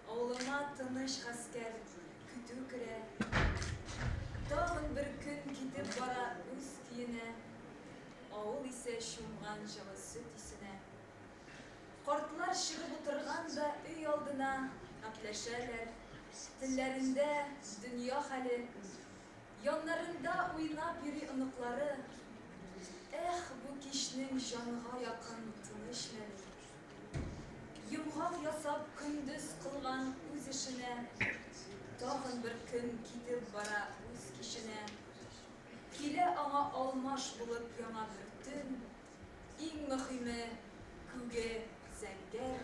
Авылыма тыныч гаскәр көтү керә. Тагын бер көн китеп бара үз көенә. Авыл исә чумган җылы сөт исенә. Картлар чыгып утырган да өй алдына гәпләшәләр. Телләрендә дөнья хәле. Яннарында уйнап йөри оныклары. Эх, бу кичнең җанга якын тыныч мәле. Йомгак ясап көндез кылган үз эшенә, Тагын бер көн китеп бара үз киченә. Килә аңа алмаш булып яңа бер төн, Иң мөхиме, күге зәңгәр,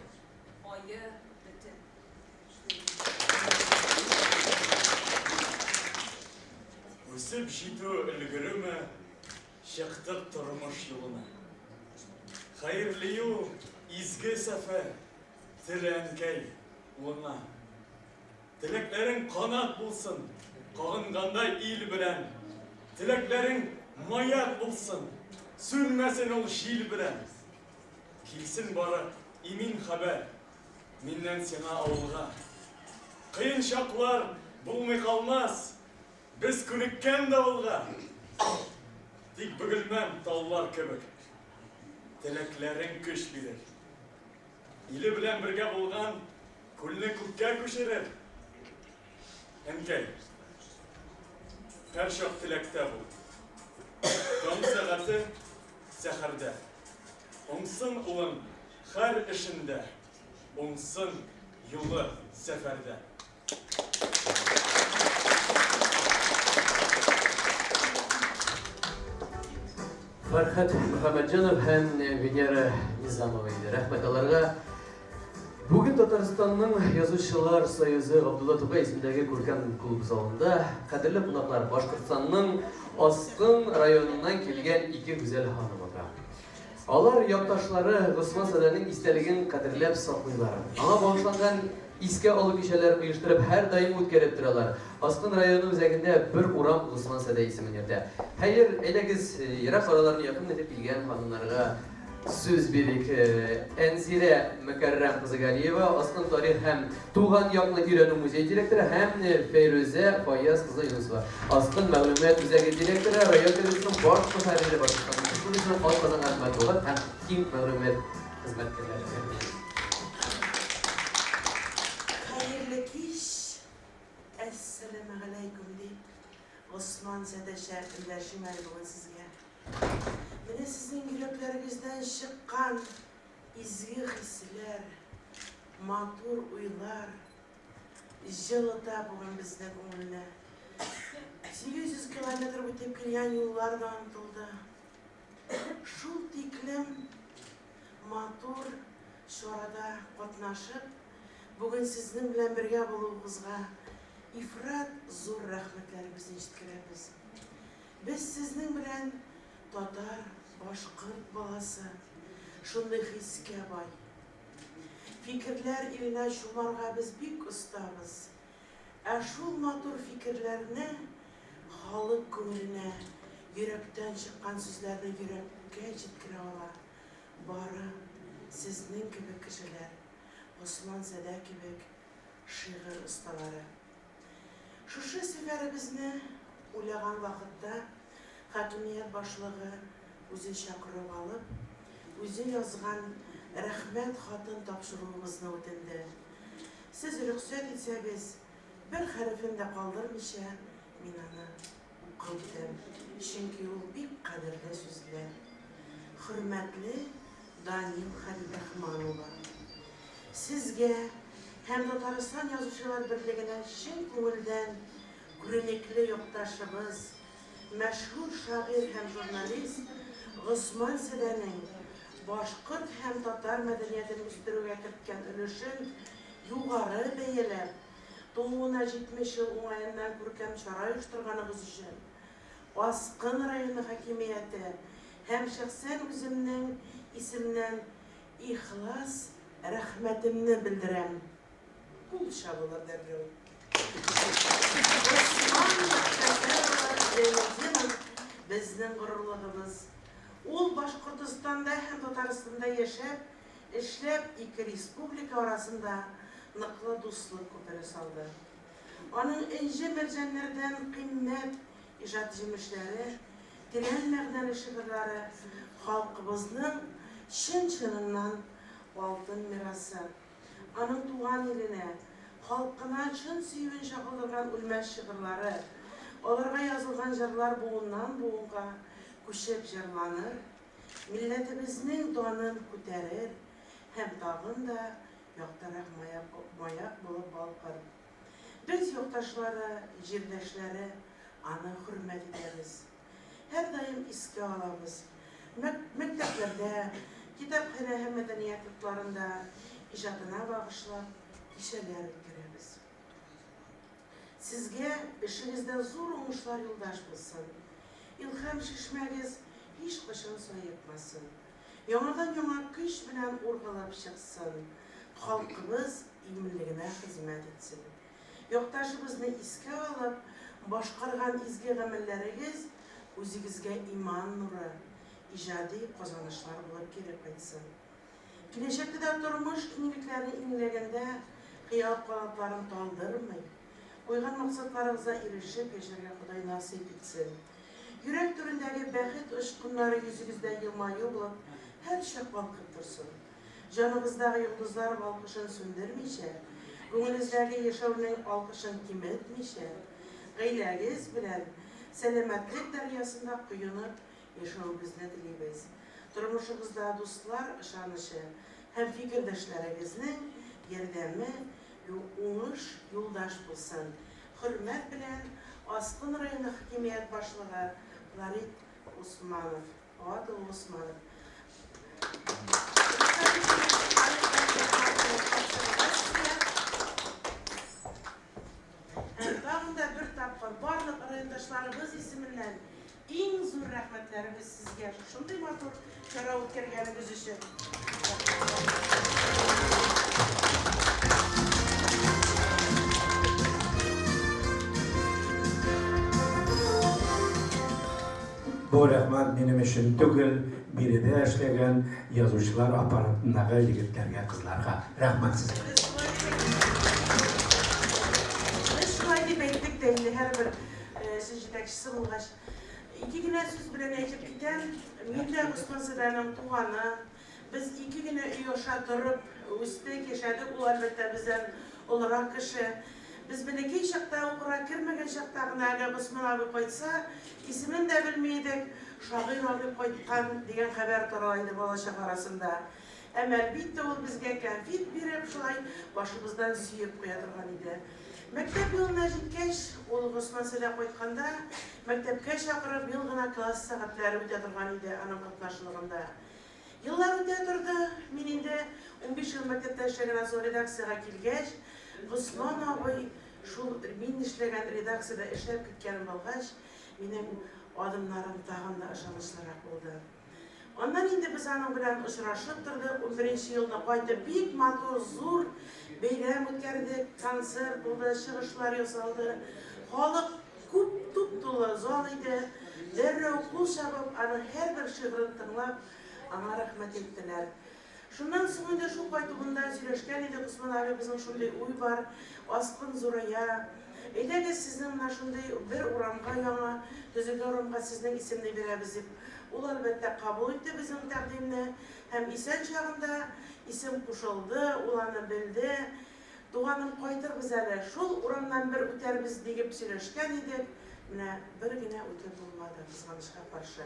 ае бөтен. Үсеп җитү өлгерүме, Чыктык тормыш юлына. Хәерле юл, изге сәфәр, Теле әнкәй, улыңа. Теләкләрең канат булсын, Кагынганда ил белән. Теләкләрең маяк булсын, Сүнмәсен ул җил белән. Килсен бары имин хәбәр Миннән сиңа авылга. Кыен чаклар булмый калмас, Без күнеккән давылга. Тик бөгелмәм таулар кебек. Теләкләрең көч бирер. Иле белән бергә булган күлне күккә күчерер. Әнкәй, һәрчак теләктә бул. Таң сәгате сәхәрдә. Уңсын улың һәр эшендә, уңсын юлы сәфәрдә. Фәрхәт Мөхәммәтҗанов һәм Венера Низамова иде. Рәхмәт аларга. Бүген Татарстанның Язучылар союзы Габдулла Тукай исемендәге күркәм клуб залында кадерле кунаклар Башкортстанның Аскын районыннан килгән ике гүзәл ханым утыра. Алар якташлары Госман Садәнең истәлеген кадерләп саклыйлар. Аңа багышланган искә алу кичәләрен оештырып, һәрдаим үткәреп торалар. Аскын районы үзәгендә бер урам Госман Садә исемен йөртә. Хәер, әйдәгез, ерак араларны якын итеп килгән ханымнарга сүз бирик. Әнзирә Мөкәррәм кызы Галиева, Аскын тарих һәм туган якны өйрәнү музее директоры һәм Фәйрүзә Фаяз кызы Юнысова, Аскын мәгълүмат үзәге директоры, район газетасының баш мөхәррире, Башкортстан Республикасының атказанган матбугат һәм киң мәгълүмат хезмәткәрләре. Хәерле кич, әссәламегаләйкүм, дип, Госман. Эндәшим әле бүген сезгә. Менә сезнең йөрәкләрегездән чыккан изге хисләр, матур уйлар җылыта бүген безнең күңелне. 800 километр үтеп килгән юллар да онытылды. Шул тиклем матур чарада катнашып, бүген сезнең белән бергә булуыбызга ифрат зур рәхмәтләребезне җиткерәбез. Без сезнең белән татар, башкорт баласы, шундый хискә бай. Фикерләр иленә чумарга без бик остабыз. Ә шул матур фикерләрне халык күңеленә, йөрәктән чыккан сүзләрне йөрәккә җиткерә ала бары сезнең кебек кешеләр, Госман Садә кебек шигырь осталары. Шушы сәфәребезне уйлаган вакытта хакимият башлыгы үзе чакырып алып, үзе язган Рәхмәт хатын тапшыруыбызны үтенде. Сез рөхсәт итсәгез, бер хәрефен дә калдырмыйча, мин аны укып үтәм, чөнки ул бик кадерле сүзләр. Хөрмәтле Данил Хәбибрахман улы! Сезгә һәм Татарстан Язучылар берлегенә чын күңелдән күренекле якташыбыз, мәшһүр шагыйрь һәм журналист Госман Сәдәнең башкорт һәм татар мәдәниятен үстерүгә керткән өлешен югары бәяләп, тууына 70 ел уңаеннан күркәм чара оештырганыгыз өчен, Аскын районы хакимияте һәм шәхсән үземнең исемнән ихлас рәхмәтемне белдерәм. Кул чабулар дәррәү. Госман Мөхтәсәр улы Зәйнетдинов безнең горурлыгыбыз. Ул Башкортостанда һәм Татарстанда яшәп, эшләп, ике республика арасында ныклы дуслык күпере салды. Аның энҗе-мәрҗәннәрдән кыйммәт иҗат җимешләре, тирән мәгънәле шигырьләре халкыбызның чын-чыныннан алтын мирасы. Аның туган иленә, халкына чын сөюен чагылдырган үлмәс шигырьләре, аларга язылган җырлар буыннан-буынга күчеп җырланыр, милләтебезнең данын күтәрер һәм тагын да яктырак маяк булып балкыр. Без, якташлары, җирдәшләре, аны хөрмәт итәбез. Һәрдаим искә алабыз. Мәктәпләрдә, китапханә һәм мәдәният йортларында иҗатына багышлап кичәләр үткәрәбез. Сезгә эшегездә зур уңышлар юлдаш булсын. Илһам чишмәгез һичкайчан саекмасын. Яңадан-яңа көч белән ургылып чыксын, халкыбыз иминлегенә хезмәт итсен. Якташыбызны искә алып, башкарган изге гамәлләрегез үзегезгә иман нуры, иҗади казанышлар булып кире кайтсын. Киләчәктә дә тормыш киңлекләрен иңләгәндә хыял канатларын талдырмый, куйган максатларыгызга ирешеп яшәргә Ходай насыйп итсен. Йөрәк түрендәге бәхет очкыннары йөзегездә елмаю булып һәрчак балкып торсын. Җаныгыздагы йолдызлар балкышын сүндермичә, күңелегездәге яшәүнең алкышын киметмичә, гаиләгез белән сәламәтлек дәрьясында коенып яшәвегезне телибез. Тормышыгызда дуслар ышанычы һәм фикердәшләрегезнең ярдәме, уңыш юлдаш булсын. Хөрмәт белән, Аскын районы хакимият башлыгы Флорид Усманов. Фоат улы Усманов. Һәм тагын да бер тапкыр барлык райондашларыбыз исеменнән иң зур рәхмәтләребез сезгә шушындый матур чара үткәргәнегез өчен. Бу рәхмәт минем өчен түгел, биредә эшләгән язучылар аппаратындагы егетләргә, кызларга. Рәхмәт сезгә. Без шулай дип әйттек тә инде, һәрбер сүз җитәкчесе булгач. Ике генә сүз белән әйтеп китәм. Мин дә Госман Сәдәнең туганы. Без ике генә өй аша торып үстек, яшәдек. Ул, әлбәттә, бездән олырак кеше. Без бәләкәй чакта, укырга кермәгән чакта гына әле Госман абый кайтса, исемен дә белми идек, шагыйрь абый кайткан дигән хәбәр тарала иде бала-чага арасында. Әмма, әлбиттә, ул безгә кәнфит биреп, шулай башыбыздан сөеп куя торган иде. Мәктәп елына җиткәч, ул Госман Сәләх кайтканда, мәктәпкә чакырып, ел гына класс сәгатьләре үтә торган иде аның катнашлыгында. Еллар үтә торды, мин инде 15 ел мәктәптә эшләгәннән соң редакциягә килгәч, Госман абый шул мин эшләгән редакциядә эшләп киткәнен булгач, минем адымнарым тагын да ышанычлырак булды. Аннан инде без аның белән очрашып тордык. Унберенче елны кайтып, бик матур, зур бәйрәм үткәрдек. Концерт булды, чыгышлар ясалды. Халык күп, туп-тулы зал иде. Дәррәү кул чабып, аның һәрбер шигырен тыңлап, аңа рәхмәт әйттеләр. Шуннан соң инде шул кайтуында сөйләшкән идек, Госман абый, безнең шундый уй бар, Аскын зурая. Әйдәгез, сезнең менә шундый бер урамга яңа төзелгән урамга сезнең исемне бирәбез, дип. Ул, әлбәттә, кабул итте безнең тәкъдимне һәм исән чагында исем кушылды, ул аны белде. Туганым, кайтырбыз әле, шул урамнан бер үтәрбез, дигеп сөйләшкән идек, менә бер генә үтеп булмады, кызганычка каршы.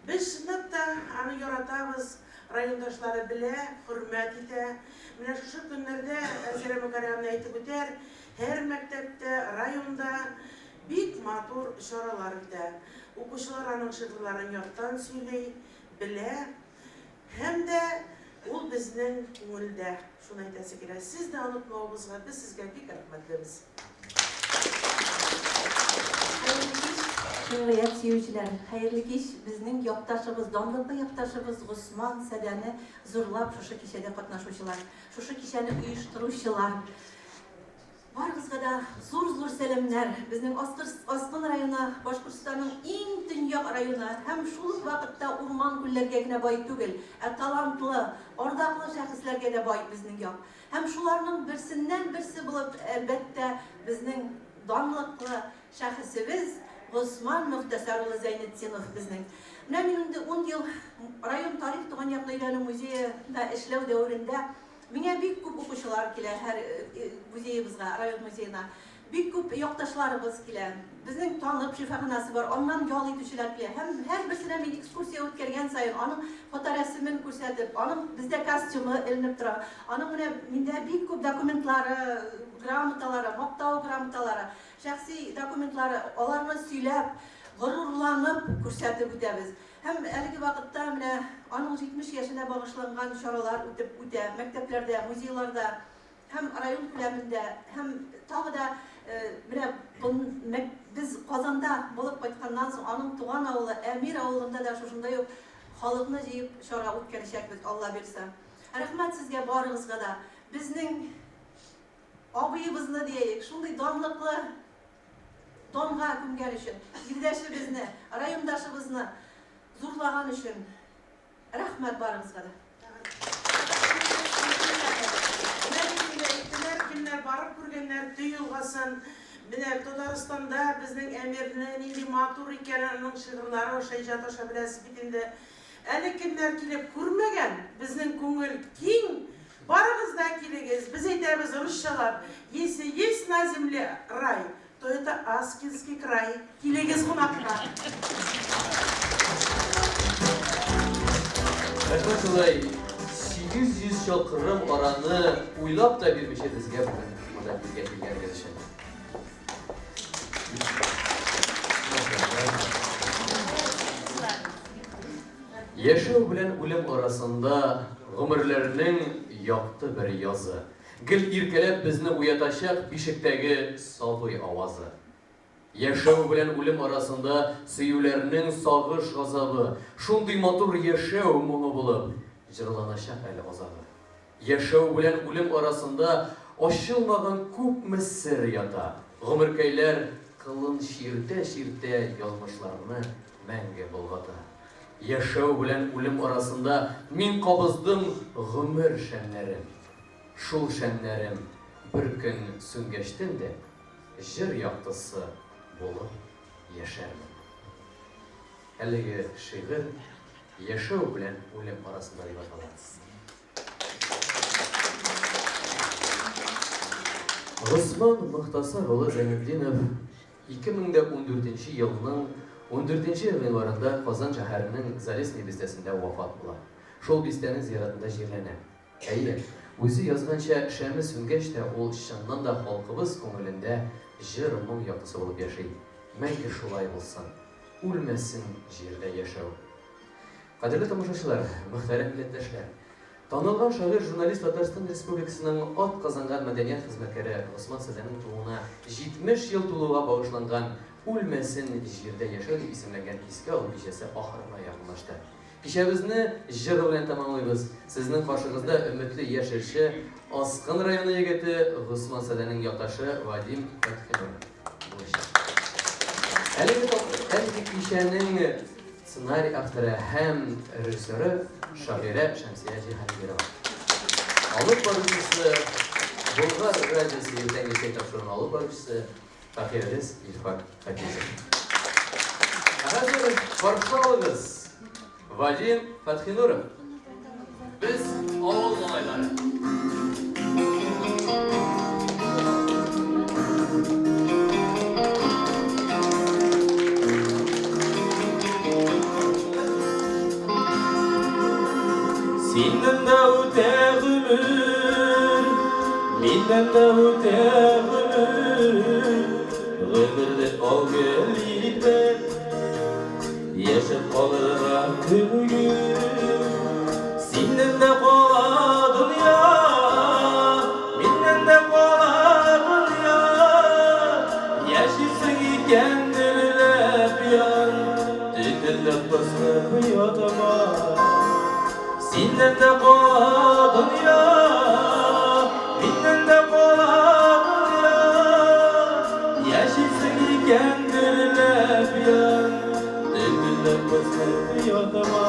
Без чынлап та аны яратабыз, райондашлары белә, хөрмәт итә. Менә шушы көннәрдә Әлфирә Мөкәррәмовна әйтеп үтәр, һәр мәктәптә, районда бик матур чаралар үтә. Укучылар аның шигырьләрен яттан сөйли, белә. Һәм дә ул безнең күңелдә. Шуны әйтәсе килә. Сез дә онытмавыгызга без сезгә бик рәхмәтлебез. Хәерле кич, шигърият сөючеләр! Хәерле кич, безнең якташыбыз, данлыклы якташыбыз Госман Садәне зурлап шушы кичәдә катнашучылар, шушы кичәне оештыручылар! Барыгызга да зур-зур сәламнәр! Безнең Аскын районы, Башкортстанның иң төньяк районы һәм шул ук вакытта урман-күлләргә генә бай түгел, ә талантлы, ардаклы шәхесләргә дә бай безнең як. Һәм шуларның берсеннән-берсе булып, әлбәттә, безнең данлыклы шәхесебез Госман Мөхтәсәр улы Зәйнетдинов безнең. Менә мин инде ун ел район тарих-туган якны өйрәнү музеенда эшләү дәверендә Миңа бик күп укучылар килә һәр музеебызга, район музеена. Бик күп якташларыбыз килә. Безнең Танып шифаханасы бар, аннан ял итүчеләр килә. Һәм һәрберсенә мин экскурсия үткәргән саен аның фоторәсемен күрсәтеп, аның бездә костюмы эленеп тора. Аның менә миндә бик күп документлары, грамоталары, мактау грамоталары, шәхси документлары, аларны сөйләп, горурланып күрсәтеп үтәбез. Һәм әлеге вакытта менә аның 70 яшенә багышланган чаралар үтеп үтә, мәктәпләрдә, музейларда һәм район күләмендә һәм тагы да менә без Казанда булып кайтканнан соң аның туган авылы Әмир авылында да шушындай ук халыкны җыеп чара үткәрәчәкбез, Алла бирса. Рәхмәт сезгә барыгызга да. Безнең абыебызны диәек, шундый данлыклы Данга күмгән өчен, илдәшебезне, райондашыбызны зурлаган өчен рәхмәт барыгызга да. Менә бит инде әйттеләр, кемнәр барып күргәннәр Төй елгасын. Менә Татарстанда безнең Әмирне нинди матур икәнен аның шигырьләре аша, иҗаты аша беләсез бит инде. Әле кемнәр килеп күрмәгән, безнең күңел киң, Барыгыз да килегез, без әйтәбез русчалап, Если есть на земле рай, то это Аскинский край. Килегез кунакка! Рәхмәт шулай 800 чакрым араны уйлап та бирмичә безгә бүген монда безгә килгәнегез өчен. Яшәү белән үлем арасында гомерләрнең якты бер язы. Гел иркәләп безне уятачак бишектәге сабый авазы. Яшәү белән үлем арасында сөюләрнең сагыш газабы, шундый матур яшәү моңы булып җырланачак әле азагы. Яшәү белән үлем арасында ачылмаган күпме сер ята. Гомеркәйләр кылын чиертә-чиертә язмышларны мәңге болгата. Яшәү белән үлем арасында мин кабыздым гомер шәмнәрен. Шул шәмнәрем бер көн сүнгәчтен дә җыр яктысы булып яшәрмен. Әлеге шигырь Яшәү белән үлем арасында дип атала. Госман Мохтасар улы Зәйнетдинов 2014 елның ундүртенче гыйнварында Казан шәһәренең Залесный бистәсендә вафат була. Шул бистәнең зиратында җирләнә. Әйе, үзе язганча, шәме сүнгәч тә, ул чыннан да халкыбыз күңелендә җыр-моң яктысы булып яши. Мәңге шулай булсын. Үлмәсен җирдә яшәү. Кадерле тамашачылар, мөхтәрәм милләттәшләр! Танылган шагыйрь, журналист, Татарстан Республикасының атказанган мәдәният хезмәткәре Госман Садәнең тууына 70 ел тулуга багышланган Үлмәсен җирдә яшәү дип исемләнгән искә алу кичәсе ахырына якынлашты. Кичәбезне җыр белән тәмамлыйбыз. Сезнең каршыгызда өметле яшь җырчы, Аскын районы егете, Госман Садәнең якташы Вадим Фәтхинур булачак. Әлеге әлеге кичәнең Сценарий авторы һәм режиссеры шагыйрә Шәмсия Җиһангирова. Алып баручысы Болгар радиосы иртәнге чәй тапшыруын алып баручысы фәкыйрегез Илфак Хәфизов. Ә хәзер каршы алыгыз Вадим Фәтхинуров. Без авыл малайлары. Синнән дә үтә гомер, миннән дә үтә гомер. Гомерне ал гел итеп, Яшәп калырга көнгә. Синнән дә кала дөнья, миннән дә кала дөнья. Яшисең икән дөрләп ян, төтенләп посып ятма. Синнән дә кала дөнья, миннән дә кала дөнья. Яшисең икән дөрләп ян, төтенләп посып ятма.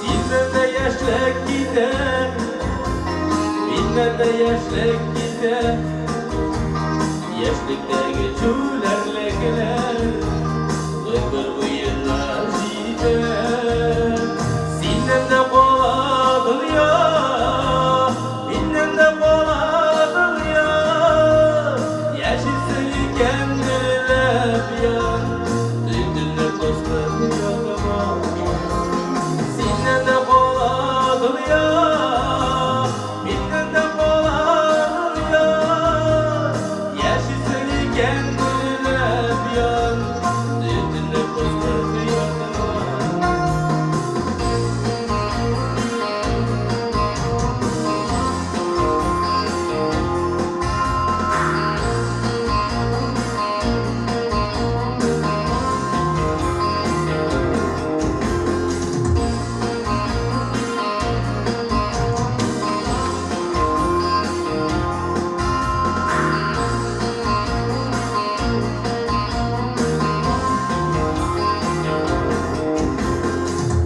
Синнән дә яшьлек китә, миннән дә яшьлек китә. Яшьлектәге җүләрлекләр гомер буена җитә. Синнән дә кала дөнья, миннән дә кала дөнья. Яшисең икән дөрләп ян, төтенне кыстып ятма. Синнән дә кала дөнья, Миннән дә кала дөнья, Яшисең икән гөлләп ян, Төтенне кыстырып ятма.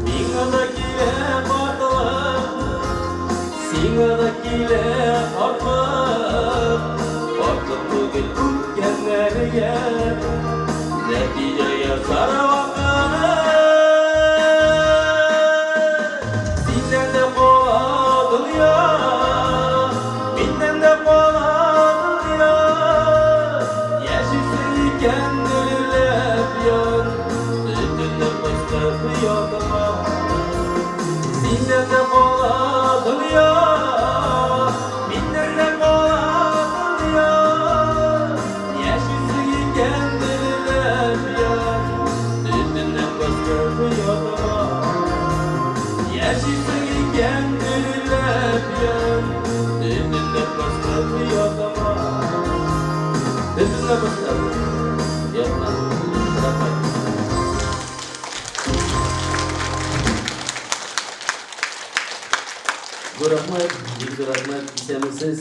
Миңа да килә картлык, сиңа да килә картлык. Картлык түгел үткәннәргә нәтиҗә ясар вакыт. Синнән дә кала дөнья, миннән дә кала дөнья. Яшисең икән дөрләп ян, төтенне пыскып ятма. Синнән дә кала дөнья, миннән дә кала дөнья. Яшисең икән дөрләп ян, төтенне пыскып ятма. Яшисең икән дөрләп ян, төтенне пыскып ятма. Төтенне пыскып ятма. Рәхмәт. Зур рәхмәт, бик зур рәхмәт. Исәнмесез,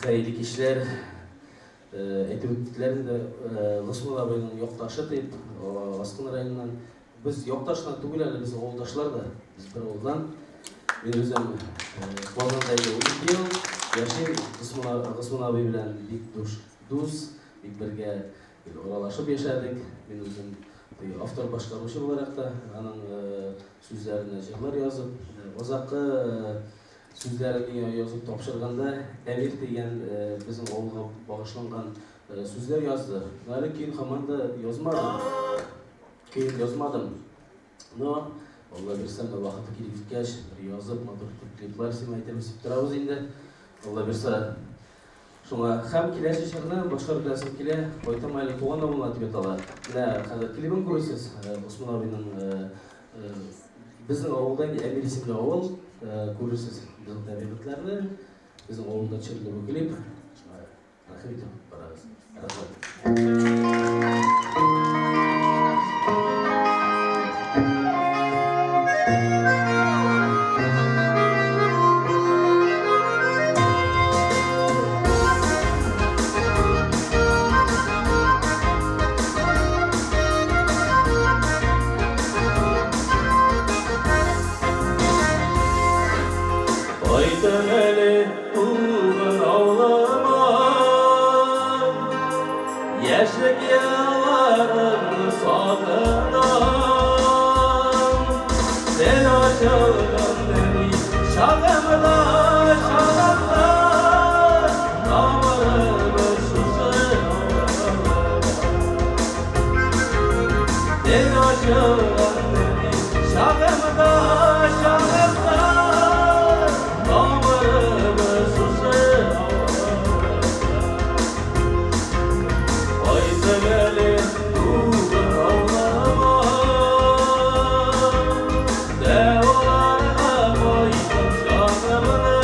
хәерле кичләр. Әйтеп үттеләр инде, Госман абыйның якташы дип, Аскын районыннан. Без якташ кына түгел әле, без авылдашлар да. Без бер авылдан. Мин үзем Казанда инде 12 ел яшим. Госман абый белән бик дус, бик бергә аралашып яшәдек. Мин үзем Автор башкаручы буларак та аның сүзләренә җырлар язып, азаккы сүзләрен миңа язып тапшырганда Әмир дигән безнең авылга багышланган сүзләр язды. Әле көен һаман да язмадым. Көен язмадым. Но Алла бирсә, менә вакыты килеп җиткәч, бер язып, матур итеп клиплар сиңа әйтербез дип торабыз инде. Алла бирсә. Шуңа һәм киләсе җырны башкарып беләсем килә. Кайтам әле туган авылына дип атала. Менә хәзер клибын күрерсез. Госман абыйның безнең авылда инде Әмир исемле авыл. Күрерсез безнең табигатьләрне. Безнең авылда төшерелде бу клип. Шуңа рәхим итеп карагыз. Рәхмәт. Кайтам әле туган авылыма, Яшьлек елларымны сагынам. Сен ачылган нәни чагымда, чагымда, Тамырыбыз шушы авылда. Сен ачылган нәни чагымда, чагымда, Тамырыбыз шушы авылда. Кайтам әле туган авылыма, Дәваларга кайтам җанымны.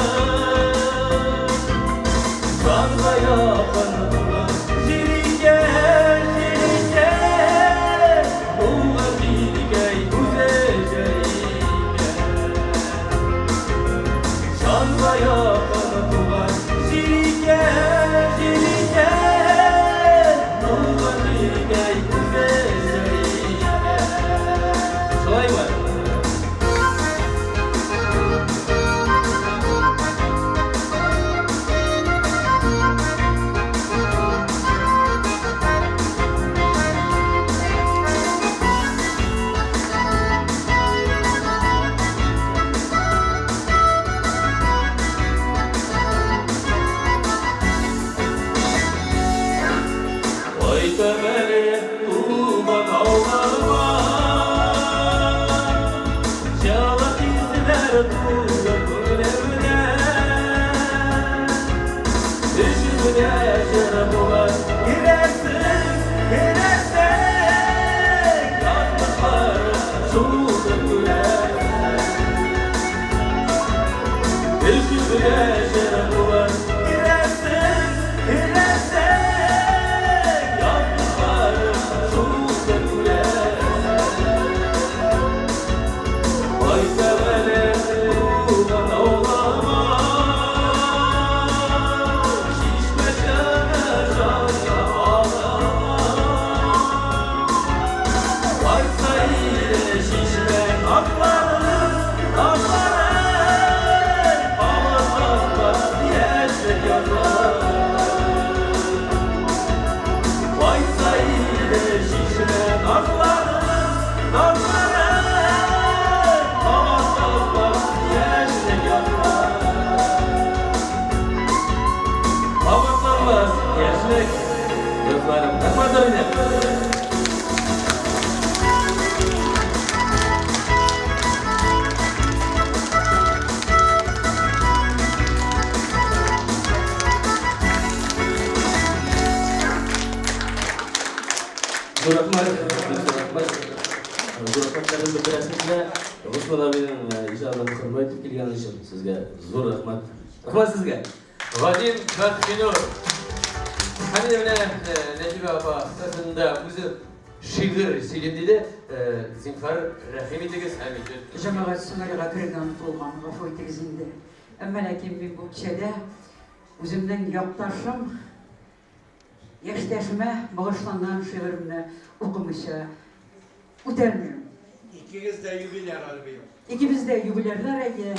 Җанга якын туган җир икән, җир икән, Туган җиркәй үзе җәй икән. Җанга якын туган җир икән, җир икән, Туган җиркәй үзе җәй икән. Шулаймы? Кайтам әле туган авылыма, Җылы хисләр тулы күңелемдә. Өченә җыр булып керәсең, керәсең, Язмышлар шулдыр күрәсең. Өченә җыр булып керәсең, керәсең, Язмышлар шулдыр күрәсең. Кайтам әле туган авылыма, Чишмә чыгы җанга агыла. Кайтса иде чишмә атлары, атлары, Кабатланмас яшьлек язлары. Кайтса иде чишмә назлары, назлары, Кабатланмас яшьлек язлары. Кабатланмас яшьлек язларым. Рәхмәт, Даринә. Зур рәхмәт, зур рәхмәт. Зур рәхмәтләрен белдерәсем килә. Госман абыйның иҗадын хөрмәт итеп килгән өчен сезгә зур рәхмәт. Рәхмәт сезгә. Вадим Фәтхинур. Һәм инде менә Нәҗибә апа сәхнәдә үзе шигырь сөйлим диде. Зинһар, рәхим итегез һәм итеп. Җәмәгать сценарийга керергә онытылган, гафу итегез инде. Әмма ләкин мин бу кичәдә үземнең якташым, яшьтәшемә багышланган шигыремне укымыйча үтәлмим. Икегез дә юбиляр әле быел. Икебез дә юбилярлар, әйе.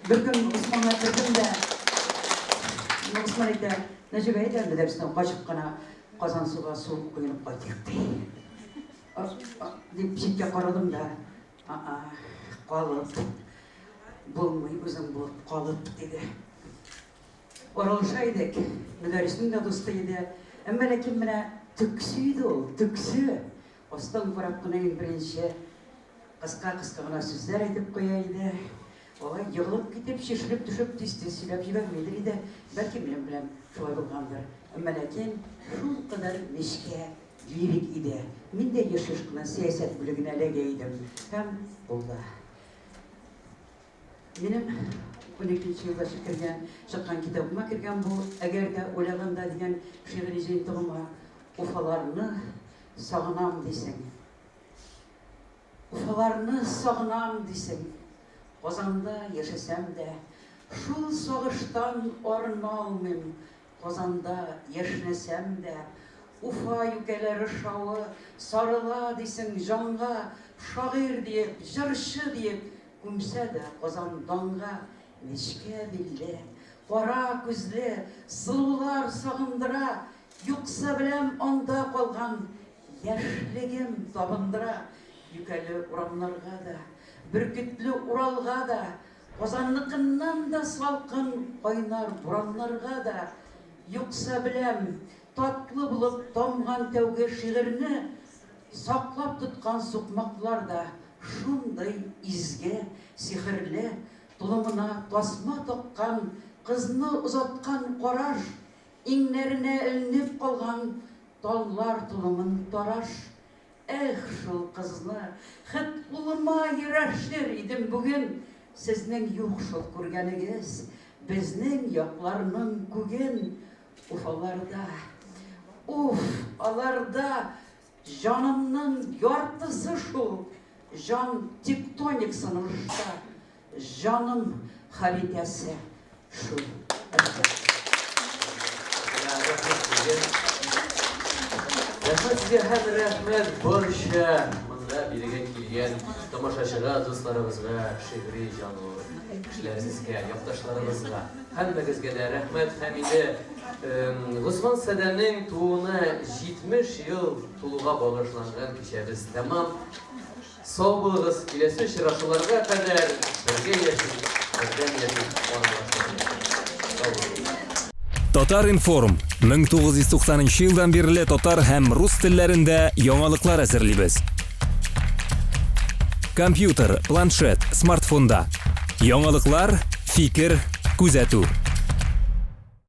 Беркөн Госманга кердем дә, Госман әйтә, Нәҗибә, әйдә әле дәрестән качып кына Казансуга су коенып кайтыйк, ди. Дип читкә карадым да, а-а, калып булмый, үзең булып калып, диде. Аралаша идек, Мөдәрриснең дә дусты иде. Әмма ләкин менә төксе иде ул, төксе. Астан карап кына иң беренче кыска-кыска гына сүзләр әйтеп куя иде. Алай егылып китеп, чишелеп төшеп, тиз-тиз сөйләп җибәрмидер иде. Бәлки минем белән шулай булгандыр. Әмма ләкин шулкадәр нечкә лирик иде. Мин дә еш-еш кына сәясәт бүлегенә эләгә идем. Һәм ул да. Минем уникенче елда кергән, чыккан китабыма кергән бу Әгәр дә уйлаганда дигән шигъри җыентыгыма Уфаларны сагынам дисең. Уфаларны сагынам дисең. Казанда яшәсәм дә, шул сагыштан арына алмыйм. Казанда яшьнәсәм дә, Уфа юкәләре шавы сарыла дисең җанга, шагыйрь диеп, җырчы диеп, күмсә дә Казан данга, нечкә билле, кара күзле сылулар сагындыра, юкса беләм анда калган яшьлегем табындыра, юкәле урамнарга да, бөркетле Уралга да, Казанныкыннан да салкын кайнар бураннарга да, юкса беләм, татлы булып тамган тәүге шигырьне саклап тоткан сукмаклар да шундый изге, сихерле, толымына тасма таккан кызны озаткан караш, иңнәренә эленеп калган таллар толымын тараш. Эх, шул кызны, хет кулыма ярәшер идем бүген. Сезнең юк шул күргәнегез, безнең якларның күген. Уфаларда, уф, аларда җанымның яртысы шул, җан тектоник сынышта. Җаным харитәсе шул. Рәхмәт сезгә һәм рәхмәт барча монда бирегә килгән тамашачыга, дусларыбызга, шигъри җанлы кешеләребезгә, якташларыбызга. Һәммәгезгә дә рәхмәт һәм инде Госман Сәдәнең тууына 70 ел тулуга багышланган кичәбез тәмам. Сау булыгыз, киләсе очрашуларга кадәр бергә яшик, бердәм яшик, аралашып яшик. Сау булыгыз. Татар-информ, 1990 нчы елдан бирле татар һәм рус телләрендә яңалыклар әзерлибез. Компьютер, планшет, смартфонда. Яңалыклар, фикер, күзәтү.